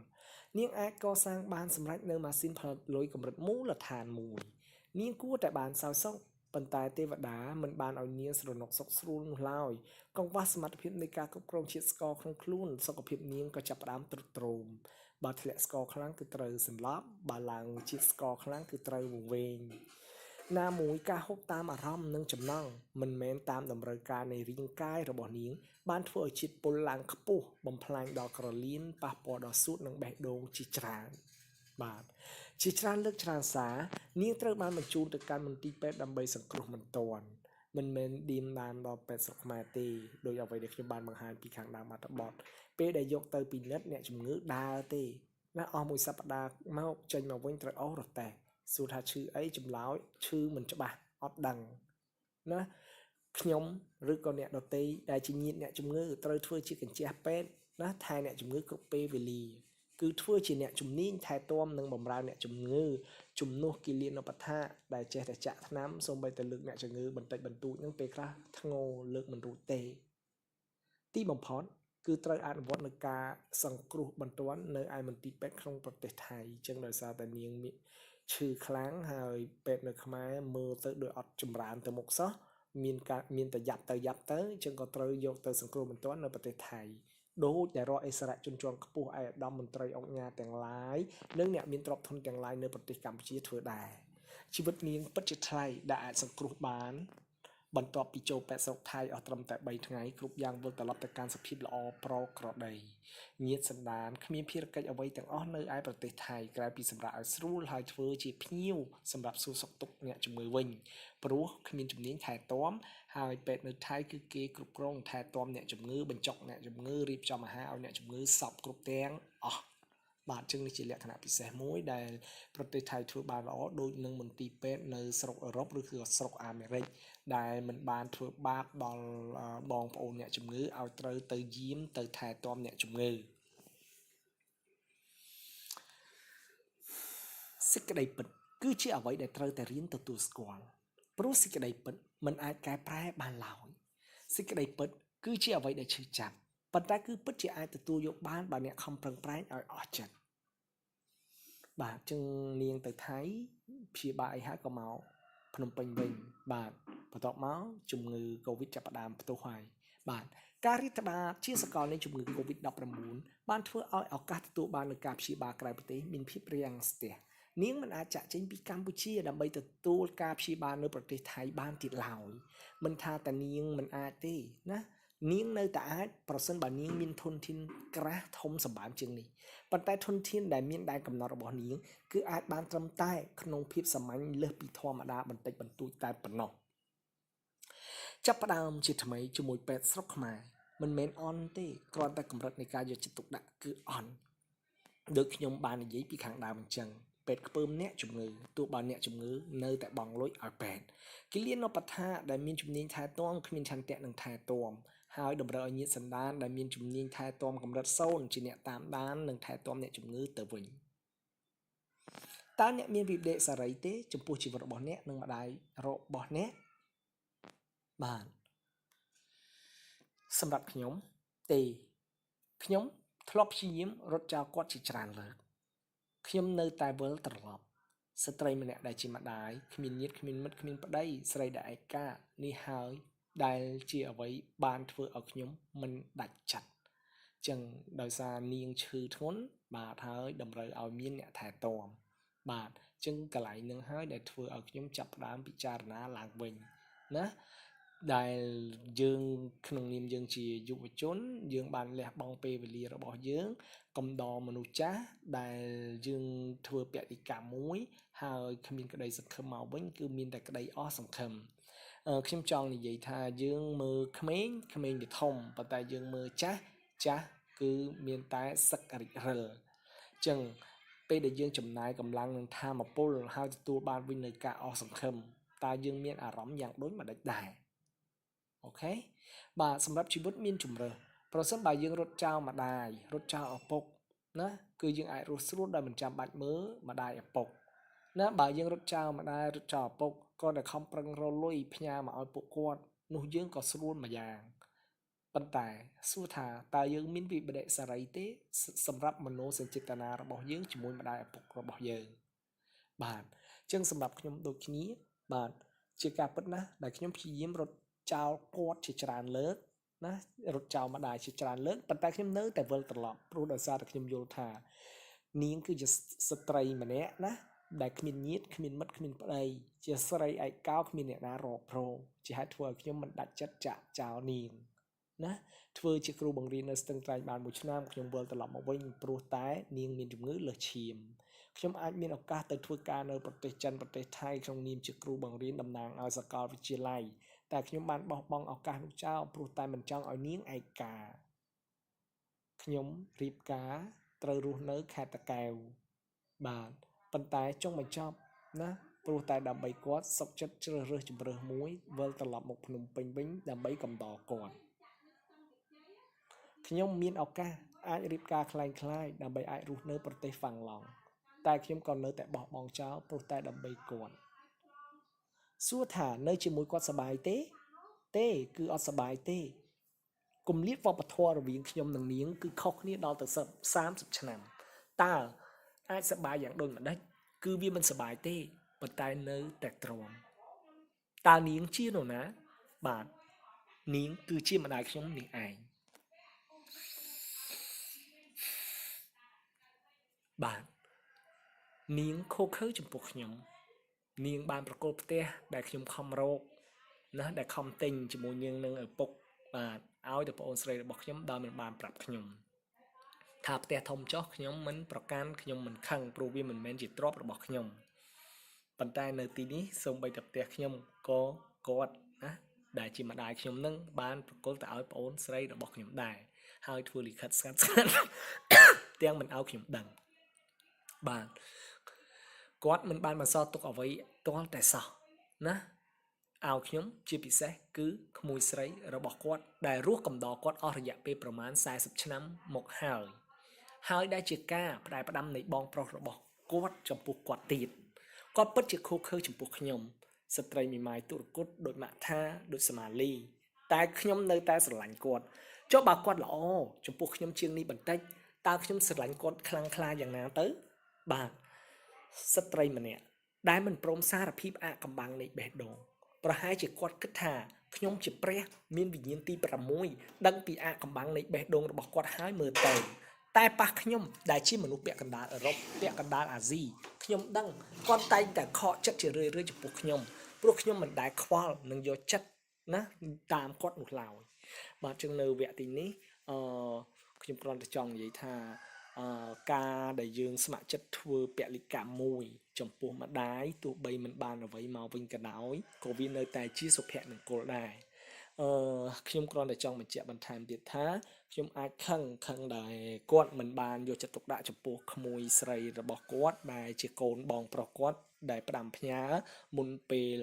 នាងអាចកសាងបានសម្រេចនៅម៉ាស៊ីនផលិតលុយកម្រិតមូលដ្ឋានមួយនាងគួរតែបានសោយសុខប៉ុន្តែទេវតាមិនបានឲ្យនាងស្រណុកសុខស្រួលនោះឡើយកង្វះសមត្ថភាពនៃការគ្រប់គ្រងជាតិស្ករក្នុងខ្លួនសុខភាពនាងក៏ចាប់ផ្ដើមទ្រុឌទ្រោមបើធ្លាក់ស្ករខ្លាំងគឺត្រូវសន្លប់បើឡើងជាតិស្ករខ្លាំងគឺត្រូវវង្វេងណាមួយការហូបតាមអារម្មណ៍និងចំណង់មិនមែនតាមតម្រូវការនៃរាងកាយរបស់នាងបានធ្វើឲ្យជាតិពុលឡើងខ្ពស់បំផ្លាញដល់ក្រលៀនប៉ះពាល់ដល់សួតនិងបេះដូងជាច្រើនបាទជាច្រើនលើកច្រើនសារនាងត្រូវបានបញ្ជូនទៅកាន់មន្ទីរពេទ្យដើម្បីសង្គ្រោះបន្ទាន់មិនមែនឌៀមដាមដល់ពេទ្យស្រុកខ្មែរទេដោយអ្វីដែលខ្ញុំបានបង្ហាញពីខាងដើមអត្ថបទពេលដែលយកទៅពិនិត្យអ្នកជំងឺដើរទេណាអស់មួយសប្តាហ៍មកចេញមកវិញត្រូវអស់រទេះសួរថាឈឺអីចម្លើយឈឺមិនច្បាស់អត់ដឹងណាខ្ញុំឬក៏អ្នកដទៃដែលជាញាតិអ្នកជំងឺត្រូវធ្វើជាកញ្ជះពេទ្យណាថែអ្នកជំងឺគ្រប់ពេលវេលាគឺធ្វើជាអ្នកជំនាញថែទាំនិងបម្រើអ្នកជំងឺជំនួសគិលានុបដ្ឋាដែលចេះតែចាក់ថ្នាំសូម្បីតែលើកអ្នកជំងឺបន្តិចបន្តួចនឹងពេលខ្លះធ្ងរលើកមិនរួចទេទីបំផុតគឺត្រូវអនុវត្តនៅការសង្គ្រោះបន្ទាន់នៅឯមន្ទីរពេទ្យក្នុងប្រទេសថៃចឹងដោយសារតែនាងមានឈឺខ្លាំងហើយពេទ្យនៅខ្មែរមើលទៅដូចអត់ចម្រើនទៅមុខសោះមានការមានតែយ៉ាប់ទៅយ៉ាប់ទៅចឹងក៏ត្រូវយកទៅសង្គ្រោះបន្ទាន់នៅប្រទេសថៃដូចដែលរាល់អិសរាជជនជាន់ខ្ពស់ឯកឧត្តមមន្ត្រីអង្គការទាំងឡាយនិងអ្នកមានទ្រព្យធនទាំងឡាយនៅប្រទេសកម្ពុជាធ្វើដែរជីវិតនាងពិតជាថ្លៃដែលអាចសង្គ្រោះបានបន្ទាប់ពីចូលពេទ្យស្រុកថៃអស់ត្រឹមតែ3ថ្ងៃគ្រប់យ៉ាងវិលត្រឡប់ទៅកាន់សភាពល្អប្រក្រតីញាតិសន្តានគ្មានភារកិច្ចអ្វីទាំងអស់នៅឯប្រទេសថៃក្រៅពីសម្រាប់ឲ្យស្រួលហើយធ្វើជាភ្ញៀវសម្រាប់សួរសុខទុក្ខអ្នកជំងឺវិញព្រោះគ្មានជំនាញថែទាំហើយពេទ្យនៅថៃគឺគេគ្រប់គ្រងថែទាំអ្នកជំងឺបញ្ចុកអ្នកជំងឺរៀបចំអាហារឲ្យអ្នកជំងឺសពគ្រប់ទាំងអស់បាទចឹងនេះជាលក្ខណៈពិសេសមួយដែលប្រទេសថៃធ្វើបានល្អដូចនឹងមន្ទីរពេទ្យនៅស្រុកអឺរ៉ុបឬគឺស្រុកអាមេរិកដែលមិនបានធ្វើបាបដល់បងប្អូនអ្នកជំងឺឲ្យត្រូវទៅយាមទៅថែទាំអ្នកជំងឺសេចក្តីពិតគឺជាអ្វីដែលត្រូវតែរៀនទទួលស្គាល់ព្រោះសេចក្តីពិតមិនអាចកែប្រែបានឡើយសេចក្តីពិតគឺជាអ្វីដែលឈឺចាប់ប៉ុន្តែគឺពិតជាអាចទទួលយកបានបើអ្នកខំប្រឹងប្រែងឲ្យអស់ចិត្តបាទចឹងនាងទៅថៃព្យាបាលអីហើយក៏មកភ្នំពេញវិញបាទបន្ទាប់មកជំងឺ Covid ចាប់ផ្ដើមផ្ទុះហើយបាទការរាតត្បាតជាសកលនៃជំងឺ Covid-19 បានធ្វើឲ្យឱកាសទទួលបាននូវការព្យាបាលក្រៅប្រទេសមានភាពរាំងស្ទះ នាងមិនអាចចាកចេញពីកម្ពុជាដើម្បីទទួលការព្យាបាលនៅប្រទេសថៃបានទៀតឡើយមិនថាតែនាងមិនអាចទេណានាងនៅតែអាចប្រសិនបើនាងមានធនធានក្រាស់ធំសម្បើមជាងនេះប៉ុន្តែធនធានដែលមានដែនកំណត់របស់នាងគឺអាចបានត្រឹមតែក្នុងភាពសាមញ្ញលើសពីធម្មតាបន្តិចបន្តួចតែប៉ុណ្ណោះចាប់ផ្ដើមជាថ្មីជាមួយពេទ្យស្រុកខ្មែរមិនមែនអន់ទេគ្រាន់តែកម្រិតនៃការយកចិត្តទុកដាក់គឺអន់ដូចខ្ញុំបាននិយាយពីខាងដើមអញ្ចឹងពេទ្យខ្ពើមអ្នកជំងឺទោះបើអ្នកជំងឺនៅតែបង់លុយឲ្យពេទ្យគិលានុបដ្ឋាដែលមានជំនាញថែទាំគ្មានឆន្ទៈនឹងថែទាំហើយតម្រូវឲ្យញាតិសន្តានដែលមានជំនាញថែទាំកម្រិត0ជាអ្នកតាមដាននិងថែទាំអ្នកជំងឺទៅវិញតើអ្នកមានវិបដិសារីទេចំពោះជីវិតរបស់អ្នកនិងម្ដាយរបស់អ្នកបាទសម្រាប់ខ្ញុំទេខ្ញុំធ្លាប់ព្យាយាមរត់ចោលគាត់ជាច្រើនលើកខ្ញុំនៅតែវិលត្រឡប់ស្ត្រីម្នាក់ដែលជាម្ដាយគ្មានញាតិគ្មានមិត្តគ្មានប្តីស្រីដែលឯកានេះហើយដែលជាអ្វីបានធ្វើឲ្យខ្ញុំមិនដាច់ចិត្តចឹងដោយសារនាងឈឺធ្ងន់បាទហើយតម្រូវឲ្យមានអ្នកថែទាំបាទចឹងកន្លែងនឹងហើយដែលធ្វើឲ្យខ្ញុំចាប់ផ្ដើមពិចារណាឡើងវិញណាដែលយើងក្នុងនាមយើងជាយុវជនយើងបានលះបង់ពេលវេលារបស់យើងកំដរមនុស្សចាស់ដែលយើងធ្វើពលិកម្មមួយហើយគ្មានក្តីសង្ឃឹមមកវិញគឺមានតែក្តីអស់សង្ឃឹមខ្ញុំចង់និយាយថាយើងមើលក្មេងក្មេងវាធំប៉ុន្តែយើងមើលចាស់ចាស់គឺមានតែសឹករិចរិលចឹងពេលដែលយើងចំណាយកម្លាំងនឹងធម៌ពលហើយទទួលបានវិញនៅការអស់សង្ឃឹមតើយើងមានអារម្មណ៍យ៉ាងដូចម្តេចដែរអូខេបាទសម្រាប់ជីវិតមានជំរើសប្រសិនបើយើងរត់ចោលម្ដាយរត់ចោលឪពុកណាគឺយើងអាចរស់ស្រួលដោយមិនចាំបាច់មើលម្ដាយឪពុកណាបើយើងរត់ចោលម្ដាយរត់ចោលឪពុកក៏តែខំប្រឹងរលុយផ្ញើមកឲ្យពួកគាត់នោះយើងក៏ស្រួលមួយយ៉ាងប៉ុន្តែសួរថាតើយើងមានវិបដិសារីទេសម្រាប់មនោសញ្ចេតនារបស់យើងជាមួយម្ដាយឪពុករបស់យើងបាទអញ្ចឹងសម្រាប់ខ្ញុំដូចគ្នាបាទជាការពិតណាស់ដែលខ្ញុំព្យាយាមរត់ចោលគាត់ជាច្រើនលើកណារត់ចោលម្ដាយជាច្រើនលើកប៉ុន្តែខ្ញុំនៅតែវិលត្រឡប់ព្រោះដោយសារតែខ្ញុំយល់ថានាងគឺជាស្ត្រីម្នាក់ណាដែលគ្មានញាតិគ្មានមិត្តគ្មានប្តីជាស្រីឯកោគ្មានអ្នកណារកប្រជាហេតុធ្វើឲ្យខ្ញុំមិនដាច់ចិត្តចាក់ចោលនាងណាធ្វើជាគ្រូបង្រៀននៅស្ទឹងត្រែងបានមួយឆ្នាំខ្ញុំវិលត្រឡប់មកវិញព្រោះតែនាងមានជំងឺលើសឈាមខ្ញុំអាចមានឱកាសទៅធ្វើការនៅប្រទេសចិនប្រទេសថៃក្នុងនាមជាគ្រូបង្រៀនតំណាងឲ្យសាកលវិទ្យាល័យតែខ្ញុំបានបោះបង់ឱកាសនោះចោលព្រោះតែមិនចង់ឲ្យនាងឯកាខ្ញុំរៀបការត្រូវរស់នៅខេត្តតាកែវបាទប៉ុន្តែចុងបញ្ចប់ណាព្រោះតែដើម្បីគាត់សុខចិត្តជ្រើសរើសជម្រើសមួយវិលត្រឡប់មកភ្នំពេញវិញដើម្បីកំដរគាត់ខ្ញុំមានឱកាសអាចរៀបការคล้ายៗដើម្បីអាចរស់នៅប្រទេសហ្វាំងឡង់តែខ្ញុំក៏នៅតែបោះបង់ចោលព្រោះតែដើម្បីគាត់សួរថានៅជាមួយគាត់សប្បាយទេទេគឺអត់សប្បាយទេគម្លាតវប្បធម៌រវាងខ្ញុំនិងនាងគឺខុសគ្នាដល់ទៅ30ឆ្នាំតើអាចសប្បាយយ៉ាងដូចម្តេចគឺវាមិនសប្បាយទេប៉ុន្តែនៅតែទ្រាំតើនាងជានរណាបាទនាងគឺជាម្ដាយខ្ញុំនេះឯងបាទនាងខូខើចំពោះខ្ញុំនាងបានប្រគល់ផ្ទះដែលខ្ញុំខំរកណាដែលខំទិញជាមួយនាងនឹងឪពុកបាទឲ្យទៅប្អូនស្រីរបស់ខ្ញុំដោយមិនបានប្រាប់ខ្ញុំថាផ្ទះធំចុះខ្ញុំមិនប្រកាន់ខ្ញុំមិនខឹងព្រោះវាមិនមែនជាទ្រព្យរបស់ខ្ញុំប៉ុន្តែនៅទីនេះសូម្បីតែផ្ទះខ្ញុំក៏គាត់ណាដែលជាម្ដាយខ្ញុំនឹងបានប្រគល់ទៅឲ្យប្អូនស្រីរបស់ខ្ញុំដែរហើយធ្វើលិខិតស្ងាត់ស្ងាត់ទាំងមិនឲ្យខ្ញុំដឹងបាទគាត់មិនបានបន្សល់ទុកអ្វីទាល់តែសោះណាឲ្យខ្ញុំជាពិសេសគឺក្មួយស្រីរបស់គាត់ដែលរស់កំដរគាត់អស់រយៈពេលប្រមាណ40ឆ្នាំមកហើយហើយដែលជាការផ្ដែផ្ដាំនៃបងប្រុសរបស់គាត់ចំពោះគាត់ទៀតគាត់ពិតជាខូខើចំពោះខ្ញុំស្ត្រីមីម៉ាយទុរគតដោយម៉ាក់ថាដោយសមាលីតែខ្ញុំនៅតែស្រឡាញ់គាត់ចុះបើគាត់ល្អចំពោះខ្ញុំជាងនេះបន្តិចតើខ្ញុំស្រឡាញ់គាត់ខ្លាំងក្លាយ៉ាងណាទៅបាទស្ត្រីម្នាក់ដែលមិនព្រមសារភាពអាកំបាំងនៃបេះដូងប្រហែលជាគាត់គិតថាខ្ញុំជាព្រះមានវិញ្ញាណទី6ដឹងពីអាកំបាំងនៃបេះដូងរបស់គាត់ហើយមើលទៅ តែប៉ះខ្ញុំដែលជាមនុស្សពាក់កណ្ដាលអឺរ៉ុបពាក់កណ្ដាលអាស៊ីខ្ញុំដឹងគាត់តែងតែខកចិត្តជារឿយៗចំពោះខ្ញុំព្រោះខ្ញុំមិនដែលខ្វល់នឹងយកចិត្តណាតាមគាត់នោះឡើយបាទចឹងនៅវគ្គទីនេះអឺខ្ញុំគ្រាន់តែចង់និយាយថាអឺការដែលយើងស្ម័គ្រចិត្តធ្វើពលិកម្មមួយ ចំពោះម្ដាយទោះបីមិនបានអ្វីមកវិញក៏ដោយក៏វានៅតែជាសុភមង្គលដែរអឺខ្ញុំគ្រាន់តែចង់បញ្ជាក់បន្ថែមទៀតថាខ្ញុំអាចខឹងខឹងដែលគាត់មិនបានយកចិត្តទុកដាក់ចំពោះក្មួយស្រីរបស់គាត់ដែលជាកូនបងប្រុសគាត់ដែលផ្ដាំផ្ញើមុនពេល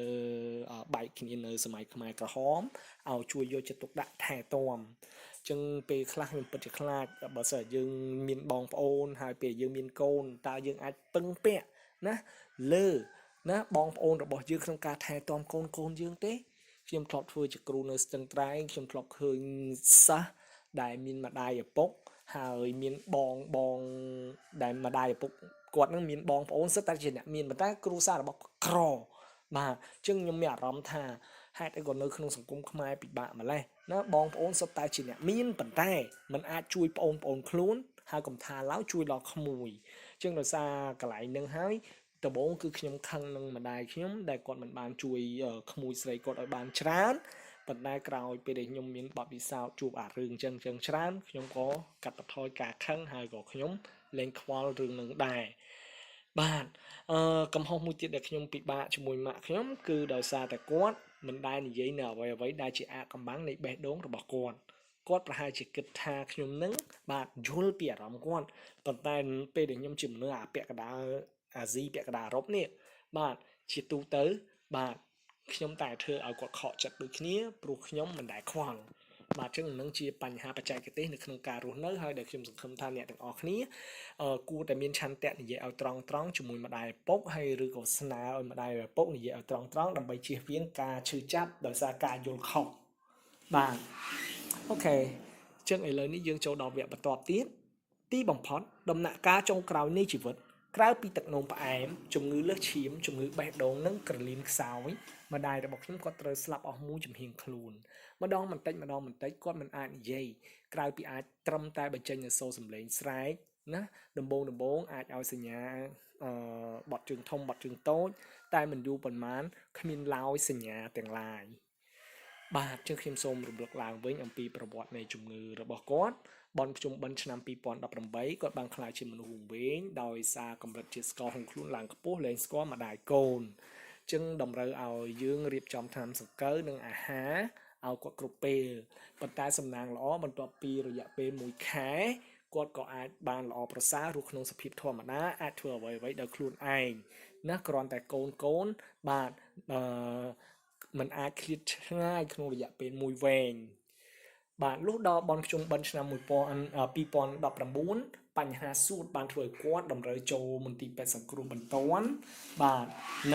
បែកគ្នានៅសម័យខ្មែរក្រហមឲ្យជួយយកចិត្តទុកដាក់ថែទាំចឹងពេលខ្លះខ្ញុំពិតជាខ្លាចបើសិនយើងមានបងប្អូនហើយពេលយើងមានកូនតើយើងអាចពឹងពាក់ណាលើណាបងប្អូនរបស់យើងក្នុងការថែទាំកូនកូនយើងទេខ្ញុំធ្លាប់ធ្វើជាគ្រូនៅស្ទឹងត្រែងខ្ញុំធ្លាប់ឃើញសិស្សដែលមានម្ដាយឪពុកហើយមានបងបងដែលម្ដាយឪពុកគាត់នឹងមានបងប្អូនសិតតែជាអ្នកមានប៉ុន្តែគ្រូសាររបស់ក្របាទអញ្ចឹងខ្ញុំមានអារម្មណ៍ថាហេតុអីក៏នៅក្នុងសង្គមខ្មែរពិបាកម្លេះណាបងប្អូនសុទ្ធតែជាអ្នកមានប៉ុន្តែมันអាចជួយប្អូនប្អូនខ្លួនហើយកុំថាឡើយជួយដល់ក្មួយអញ្ចឹងដោយសារកន្លែងនឹងហើយដំបូងគឺខ្ញុំខឹងនឹងម្ដាយខ្ញុំដែលគាត់មិនបានជួយក្មួយស្រីគាត់ឲ្យបានច្រើនប៉ុន្តែក្រោយពេលដែលខ្ញុំមានបទពិសោធន៍ជួបអារឿងចឹងចឹងច្រើនខ្ញុំក៏កាត់បន្ថយការខឹងហើយក៏ខ្ញុំលែងខ្វល់រឿងនឹងដែរបាទអឺកំហុសមួយទៀតដែលខ្ញុំពិបាកជាមួយម៉ាក់ខ្ញុំគឺដោយសារតែគាត់មិនដែលនិយាយនៅអ្វីអ្វីដែលជាអាកំបាំងនៃបេះដូងរបស់គាត់គាត់ប្រហែលជាគិតថាខ្ញុំនឹងបាទយល់ពីអារម្មណ៍គាត់ប៉ុន្តែពេលដែលខ្ញុំជាមនុស្សអាពាក់កណ្ដាលអាស៊ីពាក់កណ្ដាលអឺរ៉ុបនេះបាទជាទូទៅបាទខ្ញុំតែធ្វើឲ្យគាត់ខកចិត្តដូចគ្នាព្រោះខ្ញុំមិនដែលខ្វល់បាទចឹងនឹងជាបញ្ហាបច្ចេកទេសនៅក្នុងការរស់នៅហើយដែលខ្ញុំសង្ឃឹមថាអ្នកទាំងអស់គ្នាគួរតែមានឆន្ទៈនិយាយឲ្យត្រង់ត្រង់ជាមួយម្ដាយឪពុកហើយឬក៏ស្នើឲ្យម្ដាយឪពុកនិយាយឲ្យត្រង់ត្រង់ដើម្បីជៀសវាងការឈឺចាប់ដោយសារការយល់ខុសបាទអូខេចឹងឥឡូវនេះយើងចូលដល់វគ្គបន្ទាប់ទៀតទីបំផុតដំណាក់កាលចុងក្រោយនៃជីវិតក្រៅពីទឹកនោមផ្អែមជំងឺលើសឈាមជំងឺបេះដូងនិងក្រលៀនខ្សោយម្ដាយរបស់ខ្ញុំក៏ត្រូវស្លាប់អស់មួយចំហៀងខ្លួនម្ដងបន្តិចម្ដងបន្តិចគាត់មិនអាចនិយាយក្រៅពីអាចត្រឹមតែបញ្ចេញនូវសូរសំឡេងស្រែកណាដំបងដំបងអាចឲ្យសញ្ញាអឺបត់ជើងធំបត់ជើងតូចតែមិនយូរប៉ុន្មានគ្មានឡើយសញ្ញាទាំងឡាយបាទជើងខ្ញុំសូមរំលឹកឡើងវិញអំពីប្រវត្តិនៃជំងឺរបស់គាត់បនភ្ជុំបិណ្ឌឆ្នាំ2018គាត់បានក្លាយជាមនុស្សវង្វេងដោយសារកម្រិតជាតិស្ករក្នុងខ្លួនឡើងខ្ពស់លែងស្គាល់ម្ដាយកូនចឹងតម្រូវឲ្យយើងរៀបចំថ្នាំសង្កូវនិងអាហារឲ្យគាត់គ្រប់ពេលប៉ុន្តែសំណាងល្អបន្ទាប់ពីរយៈពេល1ខែគាត់ក៏អាចបានល្អប្រសើររស់ក្នុងសភាពធម្មតាអាចធ្វើអ្វីអ្វីដោយខ្លួនឯងណាគ្រាន់តែកូនកូនបាទអឺมันអាចឃ្លាតឆ្ងាយក្នុងរយៈពេលមួយវែងបាទលុះដល់បនភ្ជុំបិណ្ឌឆ្នាំ2019បញ្ហាសួតបានធ្វើឲ្យគាត់តម្រូវចូលមន្ទីរពេទ្យសង្គ្រោះបន្ទាន់បាទ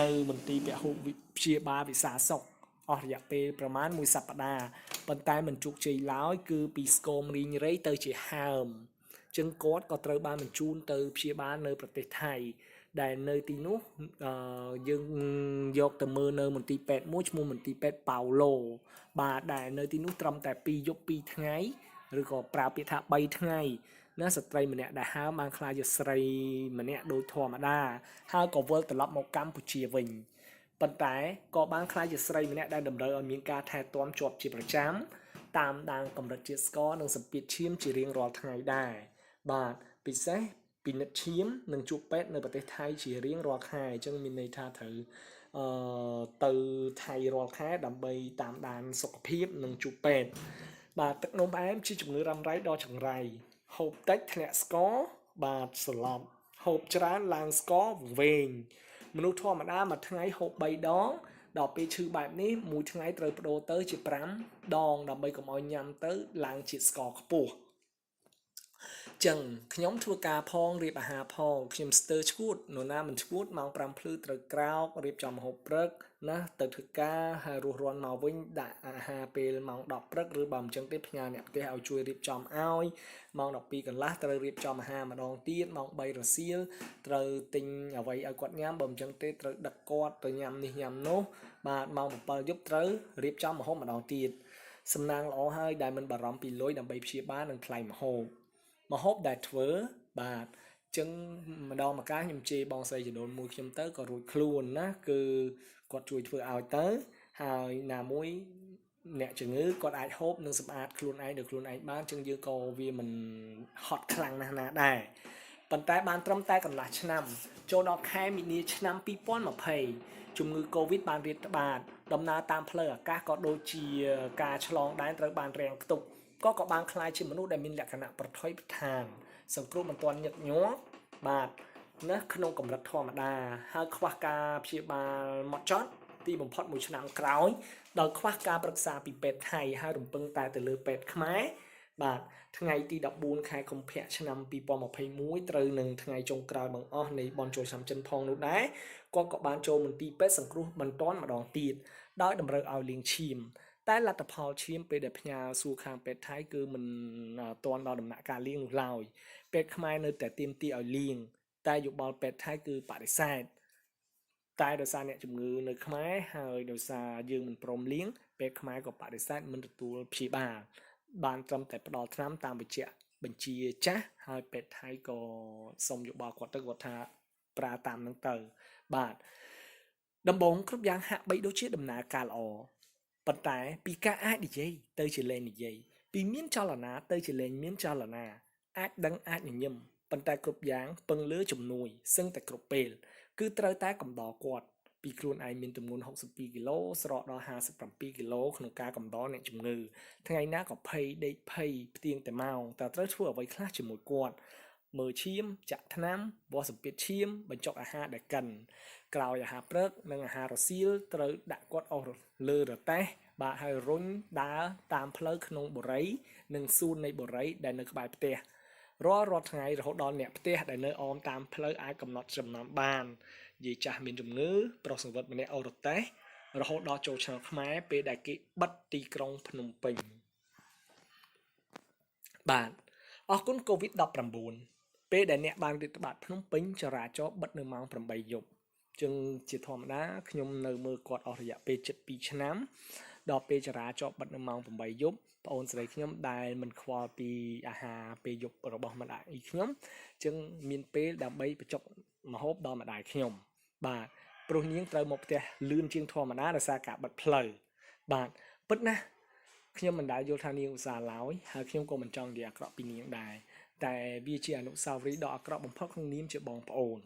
នៅមន្ទីរពហុព្យាបាលវិសាសុខអស់រយៈពេលប្រមាណមួយសប្តាហ៍ប៉ុន្តែមិនជោគជ័យឡើយគឺពីស្គមរីងរៃទៅជាហើមចឹងគាត់ក៏ត្រូវបានបញ្ជូនទៅព្យាបាលនៅប្រទេសថៃដែលនៅទីនោះយើងយកទៅមើលនៅមន្ទីរពេទ្យមួយឈ្មោះមន្ទីរពេទ្យប៉ាវឡូបាទដែលនៅទីនោះត្រឹមតែ2យប់2ថ្ងៃឬក៏ប្រើពាក្យថា3ថ្ងៃណាស្ត្រីម្នាក់ដែលហើមបានក្លាយជាស្រីម្នាក់ដូចធម្មតាហើយក៏វិលត្រឡប់មកកម្ពុជាវិញប៉ុន្តែក៏បានក្លាយជាស្រីម្នាក់ដែលតម្រូវឲ្យមានការថែទាំជាប់ជាប្រចាំតាមដានកម្រិតជាតិស្ករនិងសម្ពាធឈាមជារៀងរាល់ថ្ងៃដែរបាទពិសេសពិនិត្យឈាមនិងជួបពេទ្យនៅប្រទេសថៃជារៀងរាល់ខែអញ្ចឹងមានន័យថាត្រូវអឺទៅថៃរាល់ខែដើម្បីតាមដានសុខភាពនិងជួបពេទ្យបាទទឹកនោមផ្អែមជាជំងឺរ៉ាំរ៉ៃដ៏ចង្រៃហូបតិចធ្លាក់ស្ករបាទស្លាប់ហូបច្រើនឡើងស្ករវង្វេងមនុស្សធម្មតាមួយថ្ងៃហូប3ដងដល់ពេលឈឺបែបនេះមួយថ្ងៃត្រូវបដូរទៅជា5ដងដើម្បីកុំឲ្យញ៉ាំទៅឡើងជាតិស្ករខ្ពស់ចឹងខ្ញុំធ្វើការផងរៀបអាហារផងខ្ញុំស្ទើរឈួតនរណាមិនឈួតម៉ោង5ភ្លឺត្រូវក្រោករៀបចំម្ហូបព្រឹកណាទៅធ្វើការហើយរស់រាន់មកវិញដាក់អាហារពេលម៉ោង10ព្រឹកឬបើមិនចឹងទេផ្ញើអ្នកផ្ទះឲ្យជួយរៀបចំឲ្យម៉ោង12កន្លះត្រូវរៀបចំអាហារម្ដងទៀតម៉ោង3រសៀលត្រូវទិញអ្វីឲ្យគាត់ញ៉ាំបើមិនចឹងទេត្រូវដឹកគាត់ទៅញ៉ាំនេះញ៉ាំនោះបាទម៉ោង7យប់ត្រូវរៀបចំម្ហូបម្ដងទៀតសំណាងល្អហើយដែលមិនបារម្ភពីលុយដើម្បីព្យាបាលនិងថ្លៃម្ហូប ម្ហូបដែលធ្វើបាទចឹងម្ដងម្កាលខ្ញុំជេរបងស្រីចំនួនមួយខ្ញុំទៅក៏រួចខ្លួនណាគឺគាត់ជួយធ្វើឲ្យទៅហើយណាមួយអ្នកជំងឺគាត់អាចហូបនិងសម្អាតខ្លួនឯងដោយខ្លួនឯងបានចឹងយើងក៏វាមិនហត់ខ្លាំងណាស់ណាដែរប៉ុន្តែបានត្រឹមតែកន្លះឆ្នាំចូលដល់ខែមីនាឆ្នាំ2020ជំងឺ Covid បានរាតត្បាតដំណើរតាមផ្លូវអាកាសក៏ដូចជាការឆ្លងដែនត្រូវបានរាំងខ្ទប់ក៏បានក្លាយជាមនុស្សដែលមានលក្ខណៈប្រថុយប្រថានសង្គ្រោះមិនទាន់ញឹកញាប់បាទណាក្នុងកម្រិតធម្មតាហើយខ្វះការព្យាបាលម៉ត់ចត់ទីបំផុតមួយឆ្នាំក្រោយដោយខ្វះការប្រឹក្សាពីពេទ្យថៃហើយរំពឹងតែទៅលើពេទ្យខ្មែរបាទថ្ងៃទី14ខែកុម្ភៈឆ្នាំ2021ត្រូវនឹងថ្ងៃចុងក្រោយបង្អស់នៃបុណ្យចូលឆ្នាំចិនផងនោះដែរគាត់ក៏បានចូលមន្ទីរពេទ្យសង្គ្រោះបន្ទាន់ម្ដងទៀតដោយតម្រូវឲ្យលាងឈាមតែលទ្ធផលឈាមពេលដែលផ្ញើសួរខាងពេទ្យថៃគឺមិនទាន់ដល់ដំណាក់កាលលាងនោះឡើយពេទ្យខ្មែរនៅតែទាមទារឲ្យលាងតែយោបល់ពេទ្យថៃគឺបដិសេធតែដោយសារអ្នកជំងឺនៅខ្មែរហើយដោយសារយើងមិនព្រមលាងពេទ្យខ្មែរក៏បដិសេធមិនទទួលព្យាបាលបានត្រឹមតែផ្ដល់ថ្នាំតាមវិជ្ជាបញ្ជាចាស់ហើយពេទ្យថៃក៏សុំយោបល់គាត់ទៅគាត់ថាប្រើតាមនឹងទៅបាទដំបូងគ្រប់យ៉ាងហាក់បីដូចជាដំណើរការល្អប៉ុន្តែពីការអាចនិយាយទៅជាលែងនិយាយពីមានចលនាទៅជាលែងមានចលនាអាចដឹងអាចញញឹមប៉ុន្តែគ្រប់យ៉ាងពឹងលើជំនួយសឹងតែគ្រប់ពេលគឺត្រូវតែកំដរគាត់ពីខ្លួនឯងមានទម្ងន់62គីឡូស្រកដល់57គីឡូក្នុងការកំដរអ្នកជំងឺថ្ងៃណាក៏ភ័យដេកភ័យផ្ទៀងតែម៉ោងតើត្រូវធ្វើអ្វីខ្លះជាមួយគាត់មើលឈាមចាក់ថ្នាំវាស់សម្ពាធឈាមបញ្ចុកអាហារដែលកិនក្រោយអាហារព្រឹកនិងអាហាររសៀលត្រូវដាក់គាត់អស់លើរទេះបាទហើយរុញដើរតាមផ្លូវក្នុងបុរីនិងសួននៃបុរីដែលនៅក្បែរផ្ទះរាល់ថ្ងៃរហូតដល់អ្នកផ្ទះដែលនៅអមតាមផ្លូវអាចកំណត់ចំណាំបានយាយចាស់មានជំងឺប្រុសសង្វិតម្នាក់អូរតេះរហូតដល់ចូលឆ្នាំខ្មែរពេលដែលគេបិទទីក្រុងភ្នំពេញបាទអរគុណ COVID-19 ពេលដែលអ្នកបានរាតត្បាតភ្នំពេញចរាចរណ៍បិទនៅម៉ោង8យប់ចឹងជាធម្មតាខ្ញុំនៅមើលគាត់អស់រយៈពេល72ឆ្នាំដល់ពេលចរាចរណ៍បិទនៅម៉ោង8យប់ប្អូនស្រីខ្ញុំដែលមិនខ្វល់ពីអាហារពេលយប់របស់ម្ដាយខ្ញុំចឹងមានពេលដើម្បីបញ្ចុកម្ហូបដល់ម្ដាយខ្ញុំបាទព្រោះនាងត្រូវមកផ្ទះលឿនជាងធម្មតាដោយសារការបិទផ្លូវបាទពិតណាស់ខ្ញុំមិនដែលយល់ថានាងឧស្សាហ៍ឡើយហើយខ្ញុំក៏មិនចង់និយាយអាក្រក់ពីនាងដែរតែវាជាអនុស្សាវរីយ៍ដ៏អាក្រក់បំផុតក្នុងនាមជាបងប្អូន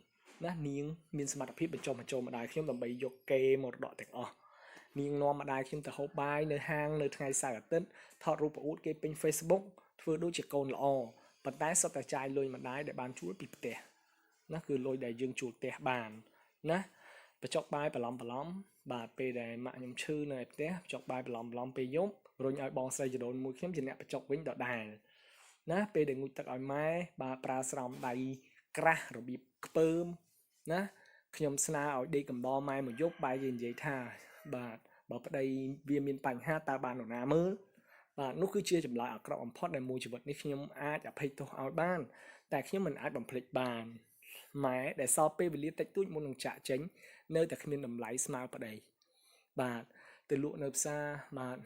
ណានាងមានសមត្ថភាពបញ្ចុះបញ្ចូលម្ដាយខ្ញុំដើម្បីយកគេមរតកទាំងអស់នាងនាំម្ដាយខ្ញុំទៅហូបបាយនៅហាងនៅថ្ងៃសៅរ៍អាទិត្យថតរូបប្អូនគេពេញ Facebook ធ្វើដូចជាកូនល្អប៉ុន្តែសុទ្ធតែចាយលុយម្ដាយដែលបានជួលពីផ្ទះណាគឺលុយដែលយើងជួលផ្ទះបានណាបញ្ចុកបាយបន្លំបន្លំបាទពេលដែលម៉ាក់ខ្ញុំឈឺនៅឯផ្ទះបញ្ចុកបាយបន្លំបន្លំពេលយប់រុញឲ្យបងស្រីចដូនមួយខ្ញុំជាអ្នកបញ្ចុកវិញដដែលណាពេលដែលងូតទឹកឲ្យម៉ែបាទប្រើស្រោមដៃក្រាស់របៀបខ្ពើមណាខ្ញុំស្នើឲ្យដេកកំដរម៉ែមួយយប់បែរជានិយាយថាបាទបើប្តីវាមានបញ្ហាតើបាននរណាមើលបាទនោះគឺជាចម្លើយអាក្រក់បំផុតដែលមួយជីវិតនេះខ្ញុំអាចអភ័យទោសឲ្យបានតែខ្ញុំមិនអាចបំភ្លេចបានម៉ែដែលសល់ពេលវេលាតិចតួចមុននឹងចាក់ចេញនៅតែគ្មានតម្លៃស្មើប្តីបាទទៅលក់នៅផ្សារបាទ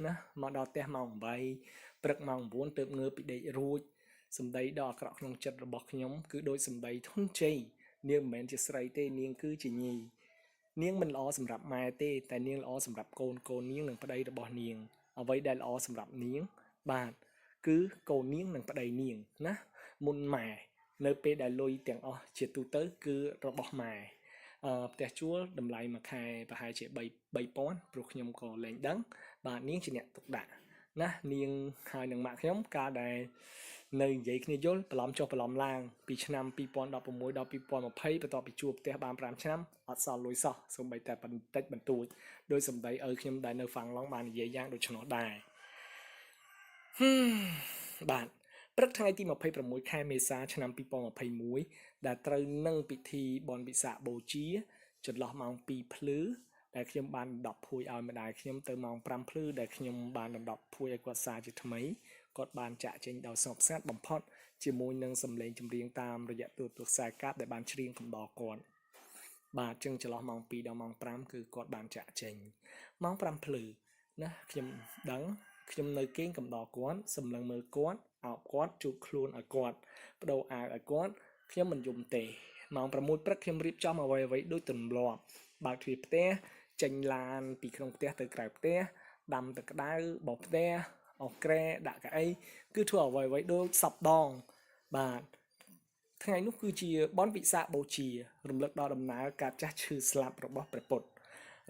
ណាមកដល់ផ្ទះម៉ោង8ព្រឹកម៉ោង9ទើបងើបពីដេករួចសម្ដីដ៏អាក្រក់ក្នុងចិត្តរបស់ខ្ញុំគឺដូចសម្ដីធនជ័យនាងមិនមែនជាស្រីទេនាងគឺជាញីនាងមិនល្អសម្រាប់ម៉ែទេតែនាងល្អសម្រាប់កូននាងនិងប្តីរបស់នាងអ្វីដែលល្អសម្រាប់នាងបាទគឺកូននាងនិងប្តីនាងណាមុនម៉ែនៅពេលដែលលុយទាំងអស់ជាទូទៅគឺរបស់ម៉ែផ្ទះជួលតម្លៃមួយខែប្រហែលជា3000ព្រោះខ្ញុំក៏លែងដឹងបាទនាងជាអ្នកទុកដាក់ណានាងហើយនឹងម៉ាក់ខ្ញុំកាលដែលនៅនិយាយគ្នាយល់បន្លំចុះបន្លំឡើងពីឆ្នាំ2016ដល់2020បន្ទាប់ពីជួលផ្ទះបាន5ឆ្នាំអត់សល់លុយសោះសូម្បីតែបន្តិចបន្តួចដោយសម្ដីឪខ្ញុំដែលនៅហ្វាំងឡង់បាននិយាយយ៉ាងដូច្នោះដែរបាទព្រឹកថ្ងៃទី26ខែមេសាឆ្នាំ2021ដែលត្រូវនឹងពិធីបុណ្យវិសាខបូជាចន្លោះម៉ោង2ភ្លឺដែលខ្ញុំបានដណ្ដប់ភួយឲ្យម្ដាយខ្ញុំទៅម៉ោង5ភ្លឺដែលខ្ញុំបានដណ្ដប់ភួយឲ្យគាត់សាជាថ្មីគាត់បានចាក់ចេញដោយស្ងប់ស្ងាត់បំផុតជាមួយនឹងសម្លេងចម្រៀងតាមរយៈទូរទស្សន៍ខ្សែកាបដែលបានច្រៀងកំដរគាត់បាទចឹងចន្លោះម៉ោង2ដល់ម៉ោង5គឺគាត់បានចាក់ចេញម៉ោង5ភ្លឺណាខ្ញុំដឹងខ្ញុំនៅគេងកំដរគាត់សម្លឹងមើលគាត់ អោបគាត់ជូតខ្លួនឲ្យគាត់ប្ដូរអាវឲ្យគាត់ខ្ញុំមិនយំទេម៉ោង6ព្រឹកខ្ញុំរៀបចំអ្វីៗដូចទម្លាប់បើកទ្វារផ្ទះចេញឡានពីក្នុងផ្ទះទៅក្រៅផ្ទះដាំទឹកក្តៅបោសផ្ទះអស់ក្រែដាក់កៅអីគឺធ្វើអ្វីៗដូចសពដងបាទថ្ងៃនោះគឺជាបុណ្យវិសាខបូជារំលឹកដល់ដំណើរការចាស់ឈឺស្លាប់របស់ព្រះពុទ្ធ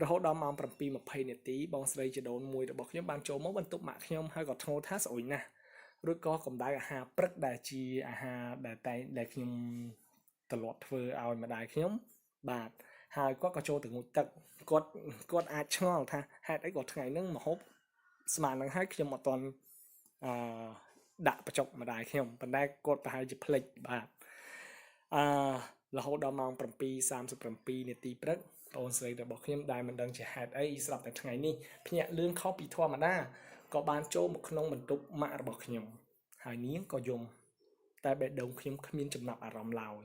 រហូតដល់ម៉ោង7:20នាទីបងស្រីជីដូនមួយរបស់ខ្ញុំបានចូលមកបន្ទប់ម៉ាក់ខ្ញុំហើយក៏ធ្ងោថាស្អុយណាស់រួចក៏កម្ដៅអាហារព្រឹកដែលជាអាហារដែលតែដែលខ្ញុំត្រឡប់ធ្វើឲ្យម្ដាយខ្ញុំបាទហើយគាត់ក៏ចូលទៅងូតទឹកគាត់អាចឆ្ងល់ថាហេតុអីក៏ថ្ងៃហ្នឹងម្ហូបស្មាននឹងហើយខ្ញុំអត់ទាន់អឺដាក់បញ្ចុកម្ដាយខ្ញុំប៉ុន្តែគាត់ប្រហែលជាភ្លេចបាទអឺរហូតដល់ម៉ោង7:37នាទីព្រឹកបងស្រីរបស់ខ្ញុំដែលមិនដឹងជាហេតុអីស្រាប់តែថ្ងៃនេះភ្ញាក់លឿនខុសពីធម្មតាក៏បានចូលមកក្នុងបន្ទប់ម៉ាក់របស់ខ្ញុំហើយនាងក៏យំតែបេះដូងខ្ញុំគ្មានចំណាប់អារម្មណ៍ឡើយ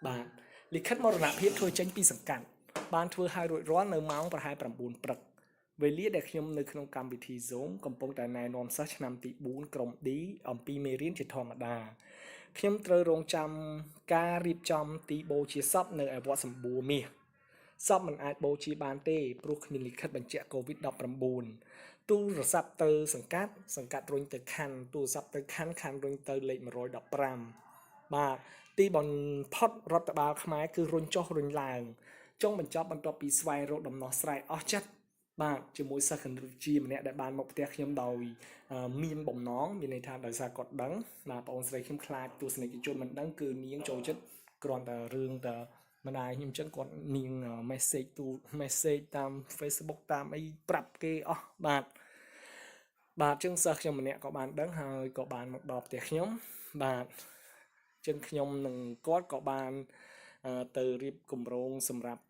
បាទលិខិតមរណភាពធ្វើចេញពីសង្កាត់បានធ្វើឲ្យរួចរាល់នៅម៉ោងប្រហែល9ព្រឹកវេលាដែលខ្ញុំនៅក្នុងកម្មវិធី Zoom កំពុងតែណែនាំសិស្សឆ្នាំទី4ក្រុម D អំពីមេរៀនជាធម្មតាខ្ញុំត្រូវរងចាំការរៀបចំទីបូជាសពនៅឯវត្តសម្បួរមាសសពមិនអាចបូជាបានទេព្រោះគ្មានលិខិតបញ្ជាក់ COVID-19 ទូរស័ព្ទទៅសង្កាត់សង្កាត់រុញទៅខណ្ឌទូរស័ព្ទទៅខណ្ឌខណ្ឌរុញទៅលេខ115បាទទីបំផុតរដ្ឋបាលខ្មែរគឺរុញចុះរុញឡើងចុងបញ្ចប់បន្ទាប់ពីស្វែងរកដំណោះស្រាយអស់ចិត្តបាទជាមួយសិស្សគណិតវិទ្យាម្នាក់ដែលបានមកផ្ទះខ្ញុំដោយមានបំណងមានន័យថាដោយសារគាត់ដឹងបាទបងស្រីខ្ញុំខ្លាចទស្សនិកជនមិនដឹងគឺនាងចូលចិត្តគ្រាន់តែរឿងតែម្ដាយខ្ញុំចឹងគាត់នាង message ទូ message តាម Facebook តាមអីប្រាប់គេអស់បាទបាទចឹងសិស្សខ្ញុំម្នាក់ក៏បានដឹងហើយក៏បានមកដល់ផ្ទះខ្ញុំបាទចឹងខ្ញុំនិងគាត់ក៏បានទៅរៀបគម្រោងសម្រាប់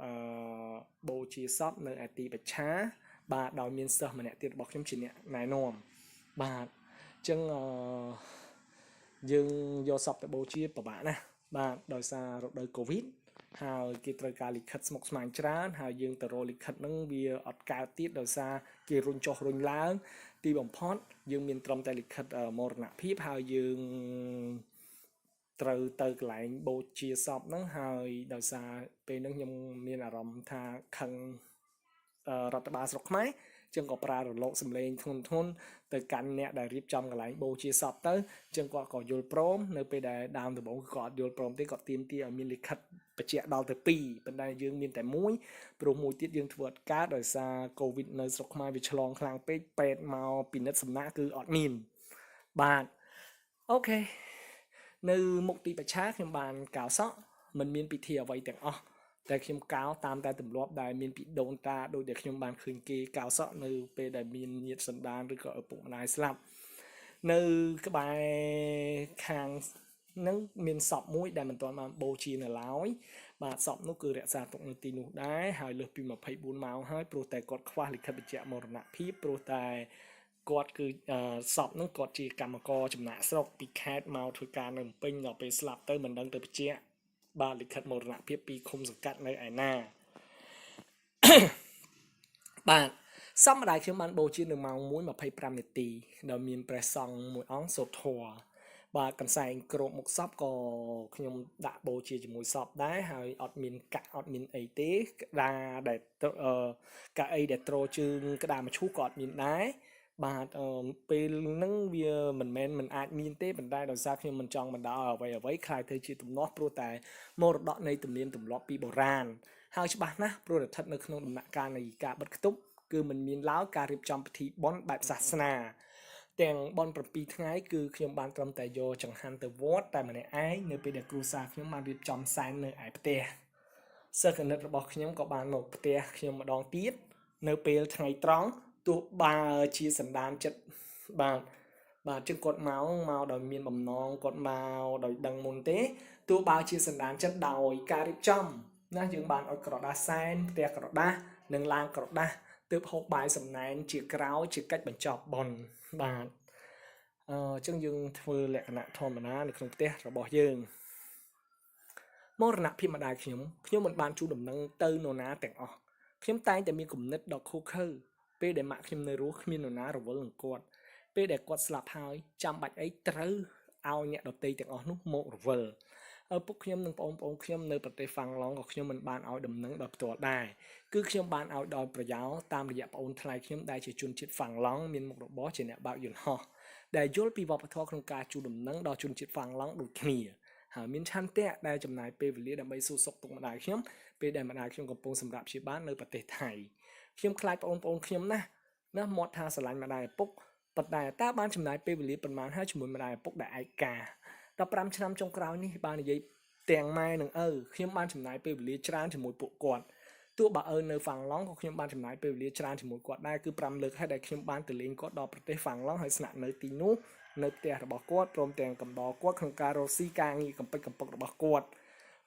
បូជាសពនៅឯទីបច្ឆាបាទដោយមានសិស្សម្នាក់ទៀតរបស់ខ្ញុំជាអ្នកណែនាំបាទចឹងយើងយកសពទៅបូជាពិបាកណាស់បាទដោយសាររដូវកូវីដហើយគេត្រូវការលិខិតស្មុគស្មាញច្រើនហើយយើងទៅរកលិខិតហ្នឹងវាអត់កើតទៀតដោយសារគេរុញចុះរុញឡើងទីបំផុតយើងមានត្រឹមតែលិខិតមរណភាពហើយយើងត្រូវទៅកន្លែងបូជាសពហ្នឹងហើយដោយសារពេលហ្នឹងខ្ញុំមានអារម្មណ៍ថាខឹងរដ្ឋបាលស្រុកខ្មែរចឹងក៏ប្រើរលកសម្លេងធ្ងន់ធ្ងរទៅកាន់អ្នកដែលរៀបចំកន្លែងបូជាសពទៅចឹងគាត់ក៏យល់ព្រមនៅពេលដែលដើមដំបូងគាត់អត់យល់ព្រមទេគាត់ទាមទារឲ្យមានលិខិតបញ្ជាក់ដល់ទៅ2ប៉ុន្តែយើងមានតែមួយព្រោះមួយទៀតយើងធ្វើអត់កើតដោយសារកូវីដនៅស្រុកខ្មែរវាឆ្លងខ្លាំងពេកពេទ្យមកពិនិត្យសំណាក់គឺអត់មានបាទអូខេនៅមុខទីបច្ឆាខ្ញុំបានកោសក់មិនមានពិធីអ្វីទាំងអស់តែខ្ញុំកោតាមតែទម្លាប់ដែលមានពីដូនតាដោយដែលខ្ញុំបានឃើញគេកោសក់នៅពេលដែលមានញាតិសន្តានឬក៏ឪពុកម្ដាយស្លាប់នៅក្បែរខាងនឹងមានសពមួយដែលមិនទាន់បានបូជានៅឡើយបាទសពនោះគឺរក្សាទុកនៅទីនោះដែរហើយលើសពី24ម៉ោងហើយព្រោះតែគាត់ខ្វះលិខិតបញ្ជាក់មរណភាពព្រោះតែគាត់គឺសពនោះគាត់ជាកម្មករចំណាកស្រុកពីខេត្តមកធ្វើការនៅភ្នំពេញដល់ពេលស្លាប់ទៅមិនដឹងទៅបញ្ជាក់បាទលិខិតមរណភាពពីឃុំសង្កាត់នៅឯណាបាទសពម្ដាយខ្ញុំបានបូជានៅម៉ោង1:25នាទីដោយមានព្រះសង្ឃមួយអង្គសូត្រធម៌បាទកន្សែងគ្របមុខសពក៏ខ្ញុំដាក់បូជាជាមួយសពដែរហើយអត់មានកាក់អត់មានអីទេក្តារដែលកៅអីដែលទ្រជើងក្តារមឈូសក៏អត់មានដែរបាទពេលហ្នឹងវាមិនមែនមិនអាចមានទេប៉ុន្តែដោយសារខ្ញុំមិនចង់បណ្ដោយអ្វីអ្វីខ្លាយទៅជាទំនាស់ព្រោះតែមរតកនៃទំនៀមទម្លាប់ពីបុរាណហើយច្បាស់ណាស់ព្រោះស្ថិតនៅក្នុងដំណាក់កាលនៃការបិទខ្ទប់គឺមិនមានឡើយការរៀបចំពិធីបុណ្យបែបសាសនាទាំងបុណ្យ7ថ្ងៃគឺខ្ញុំបានត្រឹមតែយកចង្ហាន់ទៅវត្តតែម្នាក់ឯងនៅពេលដែលគ្រួសារខ្ញុំបានរៀបចំសែននៅឯផ្ទះសិស្សគណិតរបស់ខ្ញុំក៏បានមកផ្ទះខ្ញុំម្ដងទៀតនៅពេលថ្ងៃត្រង់ទោះបើជាសន្តានចិត្តបាទបាទចឹងគាត់មកដោយមានបំណងគាត់មកដោយដឹងមុនទេទោះបើជាសន្តានចិត្តដោយការរៀបចំណាយើងបានឲ្យក្រដាសសែនផ្ទះក្រដាសនិងឡានក្រដាសទើបហូបបាយសំណែនជាក្រោយជាកិច្ចបញ្ចប់បុណ្យបាទចឹងយើងធ្វើលក្ខណៈធម្មតានៅក្នុងផ្ទះរបស់យើងមរណភាពម្ដាយខ្ញុំខ្ញុំមិនបានជូនដំណឹងទៅនរណាទាំងអស់ខ្ញុំតែងតែមានគំនិតដ៏ឃោរឃៅពេលដែលម៉ាក់ខ្ញុំនៅរស់គ្មាននរណារវល់នឹងគាត់ ពេលដែលគាត់ស្លាប់ហើយចាំបាច់អីត្រូវឲ្យអ្នកដទៃទាំងអស់នោះមករវិលឪពុកខ្ញុំនិងប្អូនប្អូនខ្ញុំនៅប្រទេសហ្វាំងឡង់ក៏ខ្ញុំមិនបានឲ្យដំណឹងដោយផ្ទាល់ដែរគឺខ្ញុំបានឲ្យដោយប្រយោលតាមរយៈប្អូនថ្លៃខ្ញុំដែលជាជនជាតិហ្វាំងឡង់មានមុខរបរជាអ្នកបើកយន្តហោះដែលយល់ពីវប្បធម៌ក្នុងការជូនដំណឹងដល់ជនជាតិហ្វាំងឡង់ដូចគ្នាហើយមានឆន្ទៈដែលចំណាយពេលវេលាដើម្បីសួរសុខទុក្ខម្ដាយខ្ញុំពេលដែលម្ដាយខ្ញុំកំពុងសម្រាកព្យាបាលនៅប្រទេសថៃខ្ញុំខ្លាចប្អូនប្អូនខ្ញុំណាស់ណាមាត់ថាស្រឡាញ់ម្ដាយឪពុកប៉ុន្តែតើបានចំណាយពេលវេលាប៉ុន្មានហើយជាមួយម្ដាយឪពុកដែលឯកា15ឆ្នាំចុងក្រោយនេះបាននិយាយទាំងម៉ែនិងឪខ្ញុំបានចំណាយពេលវេលាច្រើនជាមួយពួកគាត់ទោះបើឪនៅហ្វាំងឡង់ក៏ខ្ញុំបានចំណាយពេលវេលាច្រើនជាមួយគាត់ដែរគឺ5លើកហើយដែលខ្ញុំបានទៅលេងគាត់ដល់ប្រទេសហ្វាំងឡង់ហើយស្នាក់នៅទីនោះនៅផ្ទះរបស់គាត់ព្រមទាំងកំដរគាត់ក្នុងការរកស៊ីការងារកំពេចកំពុករបស់គាត់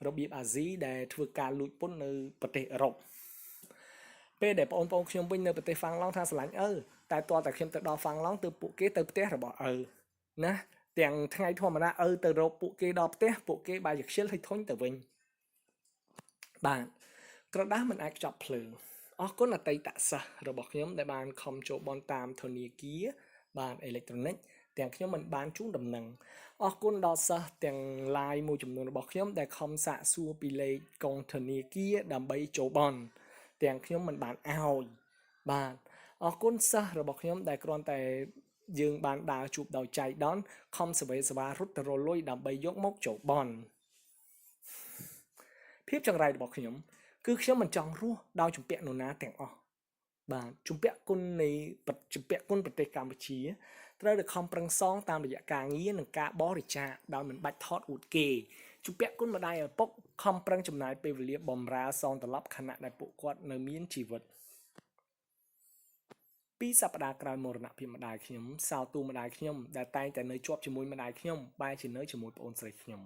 របៀបអាស៊ីដែលធ្វើការលួចពន្ធនៅប្រទេសអឺរ៉ុបពេលដែលបងប្អូនខ្ញុំវិញនៅប្រទេសហ្វាំងឡង់ថាស្រឡាញ់ឪតែទាល់តែខ្ញុំទៅដល់ហ្វាំងឡង់ទើបពួកគេទៅផ្ទះរបស់ឪណាទាំងថ្ងៃធម្មតាឪទៅរកពួកគេដល់ផ្ទះពួកគេបែរជាខ្ជិលឲ្យធុញទៅវិញបាទក្រដាសមិនអាចខ្ចប់ភ្លើងអរគុណអតីតសិស្សរបស់ខ្ញុំដែលបានខំចូលបនតាមធនាគារបាទអេឡិចត្រូនិកទាំងខ្ញុំមិនបានជូនដំណឹងអរគុណដល់សិស្សទាំងឡាយមួយចំនួនរបស់ខ្ញុំដែលខំសាកសួរពីលេខកុងធនាគារដើម្បីចូលបនទាំងខ្ញុំមិនបានឲ្យបាទអរគុណសិស្សរបស់ខ្ញុំដែលគ្រាន់តែយើងបានដើរជួបដោយចៃដន្យខំសវេសវារត់ទៅរលុយដើម្បីយកមកចូលបនភាពចង្រៃរបស់ខ្ញុំគឺខ្ញុំមិនចង់រស់ដោយជំពាក់នរណាទាំងអស់បាទជំពាក់គុណនៃជំពាក់គុណប្រទេសកម្ពុជាត្រូវតែខំប្រឹងសងតាមរយៈការងារនិងការបរិច្ចាគដោយមិនបាច់ថតអួតគេជំពាក់គុណម្ដាយឪពុកខំប្រឹងចំណាយពេលវេលាបំរើសងត្រឡប់ខណៈដែលពួកគាត់នៅមានជីវិតពីសប្តាហ៍ក្រោយមរណភាពម្ដាយខ្ញុំសោទូម្ដាយខ្ញុំដែលតែងតែនៅជាប់ជាមួយម្ដាយខ្ញុំបែរជានៅជាមួយប្អូនស្រីខ្ញុំ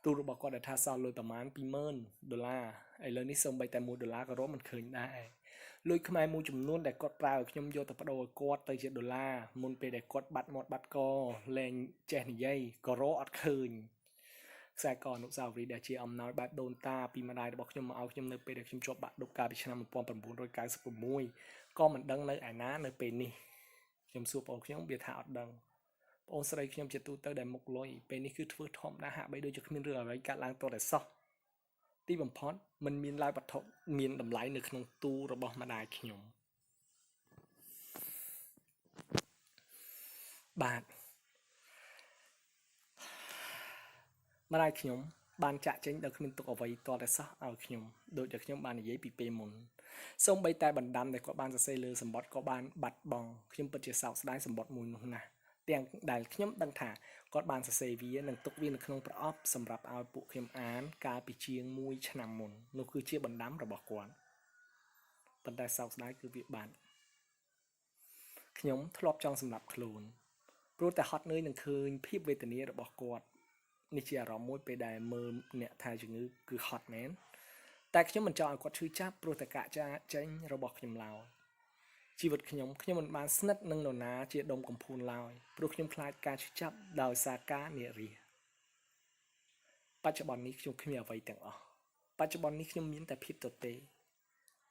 ទូរបស់គាត់ដែលថាសល់លុយប្រមាណ20000ដុល្លារឥឡូវនេះសូម្បីតែ1ដុល្លារក៏រកមិនឃើញដែរលុយខ្មែរមួយចំនួនដែលគាត់ប្រើឲ្យខ្ញុំយកទៅប្ដូរឲ្យគាត់ទៅជាដុល្លារមុនពេលដែលគាត់បាត់មាត់បាត់កលែងចេះនិយាយក៏រកអត់ឃើញខ្សែកអនុស្សាវរីយ៍ដែលជាអំណោយបែបដូនតាពីម្ដាយរបស់ខ្ញុំមកឲ្យខ្ញុំនៅពេលដែលខ្ញុំជាប់បាក់ឌុបកាលពីឆ្នាំ1996ក៏មិនដឹងនៅឯណានៅពេលនេះខ្ញុំសួរប្អូនខ្ញុំវាថាអត់ដឹងប្អូនស្រីខ្ញុំជាទូទៅដែលមុខលុយពេលនេះគឺធ្វើធម្មតាហាក់បីដូចជាគ្មានរឿងអ្វីកើតឡើងទាល់តែសោះទីបំផុតមិនមានឡើយវត្ថុមានតម្លៃនៅក្នុងទូរបស់ម្ដាយខ្ញុំបាទម្ដាយខ្ញុំបានចាក់ចេញដោយគ្មានទុកអ្វីទាល់តែសោះឲ្យខ្ញុំដូចដែលខ្ញុំបាននិយាយពីពេលមុនសូម្បីតែបណ្ដាំដែលគាត់បានសរសេរលើសម្បត្តិក៏បានបាត់បង់ខ្ញុំពិតជាសោកស្ដាយសម្បត្តិមួយនោះណាស់ទាំងដែលខ្ញុំដឹងថាគាត់បានសរសេរវានិងទុកវានៅក្នុងប្រអប់សម្រាប់ឲ្យពួកខ្ញុំអានកាលពីជាង1ឆ្នាំមុននោះគឺជាបណ្ដាំរបស់គាត់ប៉ុន្តែសោកស្ដាយគឺវាបាត់ខ្ញុំធ្លាប់ចង់សម្លាប់ខ្លួនព្រោះតែហត់នឿយនឹងឃើញភាពវេទនារបស់គាត់នេះជាអារម្មណ៍មួយពេលដែលមើលអ្នកថែជំងឺគឺហត់មែនតែខ្ញុំមិនចង់ឲ្យគាត់ឈឺចាប់ព្រោះតែកាកចាចេញរបស់ខ្ញុំឡើយជីវិតខ្ញុំមិនបានស្និទ្ធនឹងនរណាជាដុំកំភួនឡើយព្រោះខ្ញុំខ្លាចការឈឺចាប់ដោយសារការនិរាសបច្ចុប្បន្ននេះខ្ញុំគ្មានអ្វីទាំងអស់បច្ចុប្បន្ននេះខ្ញុំមានតែភាពទទេ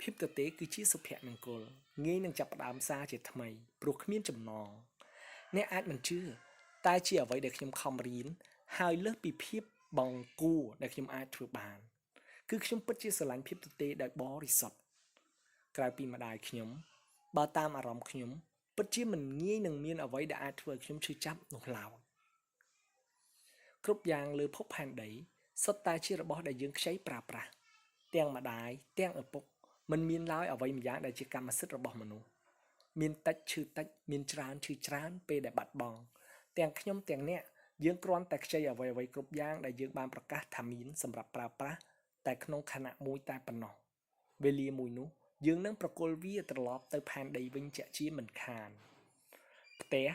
ភាពទទេគឺជាសុភមង្គលងាយនឹងចាប់ផ្ដើមសារជាថ្មីព្រោះគ្មានចំណងអ្នកអាចមិនជឿតែជាអ្វីដែលខ្ញុំខំរៀនហើយលើសពីភាពបង្គួរដែលខ្ញុំអាចធ្វើបានគឺខ្ញុំពិតជាស្រឡាញ់ភាពទទេដោយបរិសុទ្ធក្រៅពីម្ដាយខ្ញុំបើតាមអារម្មណ៍ខ្ញុំពិតជាមិនងាយនឹងមានអ្វីដែលអាចធ្វើឲ្យខ្ញុំឈឺចាប់នោះឡើយគ្រប់យ៉ាងលើភពផែនដីសុទ្ធតែជារបស់ដែលយើងខ្ចីប្រើប្រាស់ទាំងម្ដាយទាំងឪពុកមិនមានឡើយអ្វីម្យ៉ាងដែលជាកម្មសិទ្ធិរបស់មនុស្សមានតិចឈឺតិចមានច្រើនឈឺច្រើនពេលដែលបាត់បង់ទាំងខ្ញុំទាំងអ្នកយើងគ្រាន់តែខ្ចីអ្វីៗគ្រប់យ៉ាងដែលយើងបានប្រកាសថាមានសម្រាប់ប្រើប្រាស់តែក្នុងខណៈមួយតែប៉ុណ្ណោះវេលាមួយនោះយើងនឹងប្រគល់វាត្រឡប់ទៅផែនដីវិញជាក់ជាមិនខានផ្ទះ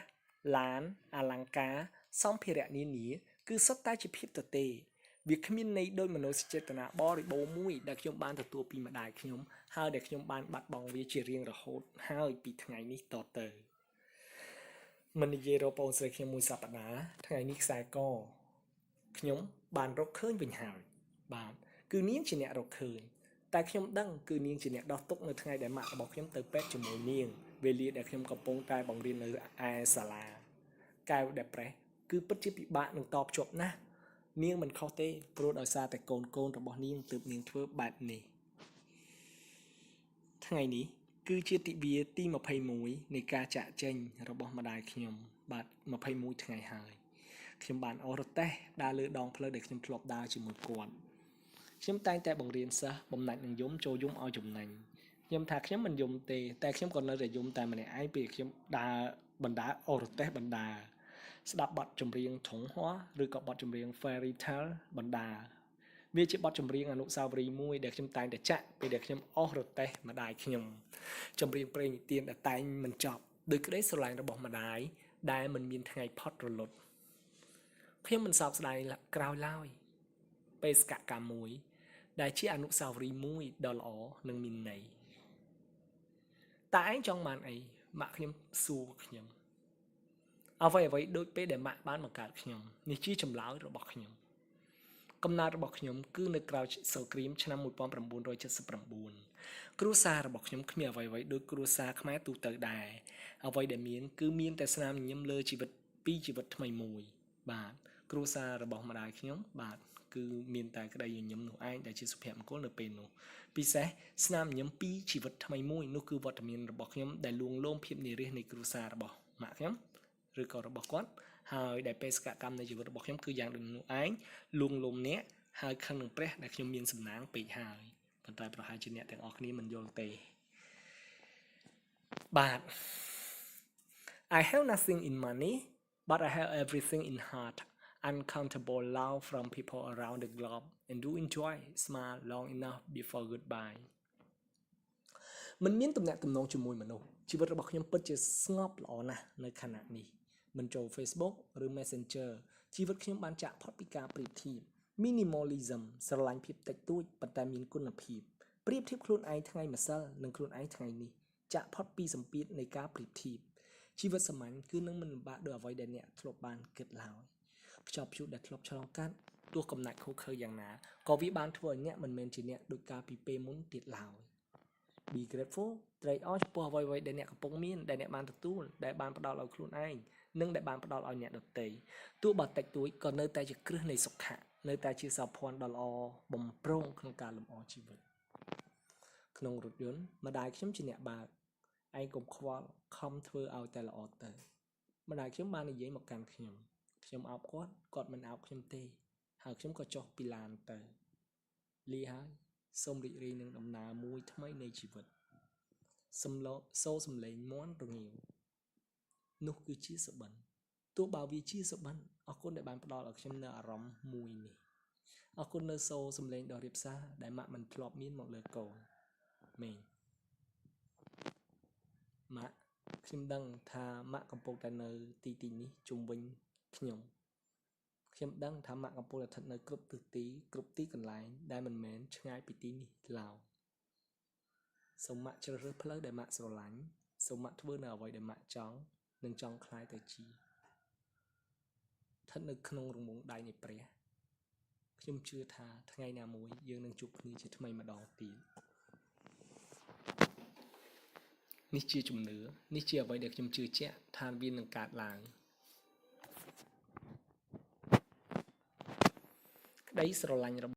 ឡានអលង្ការសម្ភារៈនានាគឺសុទ្ធតែជាភាពទទេវាគ្មានន័យដូចមនោសញ្ចេតនាបរិបូរណ៍មួយដែលខ្ញុំបានទទួលពីម្ដាយខ្ញុំហើយដែលខ្ញុំបានបាត់បង់វាជារៀងរហូតហើយពីថ្ងៃនេះតទៅមិននិយាយរកប្អូនស្រីខ្ញុំមួយសប្តាហ៍ថ្ងៃនេះខ្សែកខ្ញុំបានរកឃើញវិញហើយបាទគឺនាងជាអ្នករកឃើញតែខ្ញុំដឹងគឺនាងជាអ្នកដោះទុកនៅថ្ងៃដែលម៉ាក់របស់ខ្ញុំទៅពេទ្យជាមួយនាង វេលាដែលខ្ញុំកំពុងតែបង្រៀននៅឯសាលាកែវដែលប្រេះគឺពិតជាពិបាកនឹងតភ្ជាប់ណាស់នាងមិនខុសទេព្រោះដោយសារតែកូនកូនរបស់នាងទើបនាងធ្វើបែបនេះថ្ងៃនេះគឺជាទិវាទី21នៃការចាកចេញរបស់ម្ដាយខ្ញុំបាទ21ថ្ងៃហើយខ្ញុំបានអូសរទេះដើរលើដងផ្លូវដែលខ្ញុំធ្លាប់ដើរជាមួយគាត់ខ្ញុំតែងតែបង្រៀនសិស្សបំណាច់នឹងយំចូលយំឲ្យចំណេញខ្ញុំថាខ្ញុំមិនយំទេតែខ្ញុំក៏នៅតែយំតែម្នាក់ឯងពេលខ្ញុំដើរបណ្ដើអូសរទេះបណ្ដើស្ដាប់បទចម្រៀងថងហួឬក៏បទចម្រៀង Fairy Tale បណ្ដើវាជាបទចម្រៀងអនុស្សាវរីយ៍មួយដែលខ្ញុំតែងតែចាក់ពេលដែលខ្ញុំអូសរទេះម្ដាយខ្ញុំចម្រៀងព្រេងនិទានដែលតែងមិនចប់ដោយក្តីស្រឡាញ់របស់ម្ដាយដែលមិនមានថ្ងៃផុតរលត់ខ្ញុំមិនសោកស្ដាយក្រោយឡើយបេសកកម្មមួយដែលជាអនុស្សាវរីយ៍មួយដ៏ល្អនិងមានន័យតើឯងចង់បានអីម៉ាក់ខ្ញុំសួរខ្ញុំអ្វីអ្វីដូចពេលដែលម៉ាក់បានបង្កើតខ្ញុំនេះជាចម្លើយរបស់ខ្ញុំកំណើតរបស់ខ្ញុំគឺនៅក្រោយសង្គ្រាមឆ្នាំ1979គ្រួសាររបស់ខ្ញុំគ្មានអ្វីអ្វីដូចគ្រួសារខ្មែរទូទៅដែរអ្វីដែលមានគឺមានតែស្នាមញញឹមលើជីវិតពីជីវិតថ្មីមួយបាទគ្រួសាររបស់ម្ដាយខ្ញុំបាទគឺមានតែក្តីញញឹមនោះឯងដែលជាសុភមង្គលនៅពេលនោះពិសេសស្នាមញញឹមពីជីវិតថ្មីមួយនោះគឺវត្តមានរបស់ខ្ញុំដែលលួងលោមភាពនិរះនៃគ្រួសាររបស់ម៉ាក់ខ្ញុំឬក៏របស់គាត់ហើយដែលបេសកកម្មនៃជីវិតរបស់ខ្ញុំគឺយ៉ាងដូចនោះឯងលួងលោមអ្នកហើយខឹងនឹងព្រះដែលខ្ញុំមានសំណាងពេកហើយប៉ុន្តែប្រហែលជាអ្នកទាំងអស់គ្នាមិនយល់ទេបាទ I have nothing in money but I have everything in heart uncountable love from people around the globe and do enjoy smile long enough before goodbye មិនមានទំនាក់ទំនងជាមួយមនុស្សជីវិតរបស់ខ្ញុំពិតជាស្ងប់ល្អណាស់នៅខណៈនេះមិនចូល Facebook ឬ Messenger ជីវិតខ្ញុំបានចាក់ផុតពីការប្រៀបធៀប Minimalism ស្រឡាញ់ភាពតិចតួចប៉ុន្តែមានគុណភាពប្រៀបធៀបខ្លួនឯងថ្ងៃម្សិលនិងខ្លួនឯងថ្ងៃនេះចាក់ផុតពីសម្ពាធនៃការប្រៀបធៀបជីវិតសាមញ្ញគឺនឹងមិនលំបាកដោយអ្វីដែលអ្នកធ្លាប់បានគិតឡើយខ្យល់ព្យុះដែលធ្លាប់ឆ្លងកាត់ទោះកំណាច់ខូខើយ៉ាងណាក៏វាបានធ្វើឲ្យអ្នកមិនមែនជាអ្នកដូចកាលពីពេលមុនទៀតឡើយ Be grateful ត្រេកអរចំពោះអ្វីៗដែលអ្នកកំពុងមានដែលអ្នកបានទទួលដែលបានផ្ដល់ឲ្យខ្លួនឯងនិងដែលបានផ្ដល់ឲ្យអ្នកដទៃទោះបើតិចតួចក៏នៅតែជាគ្រឹះនៃសុខៈនៅតែជាសោភ័ណ្ឌដ៏ល្អបំប្រងក្នុងការលម្អជីវិតក្នុងរថយន្តម្ដាយខ្ញុំជាអ្នកបើកឯងកុំខ្វល់ខំធ្វើឲ្យតែល្អទៅម្ដាយខ្ញុំបាននិយាយមកកាន់ខ្ញុំខ្ញុំអោបគាត់គាត់មិនអោបខ្ញុំទេហើយខ្ញុំក៏ចុះពីឡានទៅលាហើយសូមរីករាយនឹងដំណើរមួយថ្មីនៃជីវិតសំឡសូរសំឡេងមាន់រងាវនោះគឺជាសុបិនទោះបើវាជាសុបិនអរគុណដែលបានផ្ដល់ឲ្យខ្ញុំនូវអារម្មណ៍មួយនេះអរគុណនៅសូរសំឡេងដ៏រាបសារដែលម៉ាក់មិនធ្លាប់មានមកលើកូនមេងម៉ាក់ខ្ញុំដឹងថាម៉ាក់កំពុងតែនៅទីទីនេះជុំវិញខ្ញុំខ្ញុំដឹងថាម៉ាក់កំពុងតែស្ថិតនៅគ្រប់ទិសទីគ្រប់ទីកន្លែងដែលមិនមែនឆ្ងាយពីទីនេះឡើយសូមម៉ាក់ជ្រើសរើសផ្លូវដែលម៉ាក់ស្រឡាញ់សូមម៉ាក់ធ្វើនៅអ្វីដែលម៉ាក់ចង់និងចង់ក្លាយទៅជាស្ថិតនៅក្នុងរង្វង់ដៃនៃព្រះខ្ញុំជឿថាថ្ងៃណាមួយយើងនឹងជួបគ្នាជាថ្មីម្ដងទៀតនេះជាជំនឿនេះជាអ្វីដែលខ្ញុំជឿជាក់ថាវានឹងកើតឡើងក្តីស្រឡាញ់របស់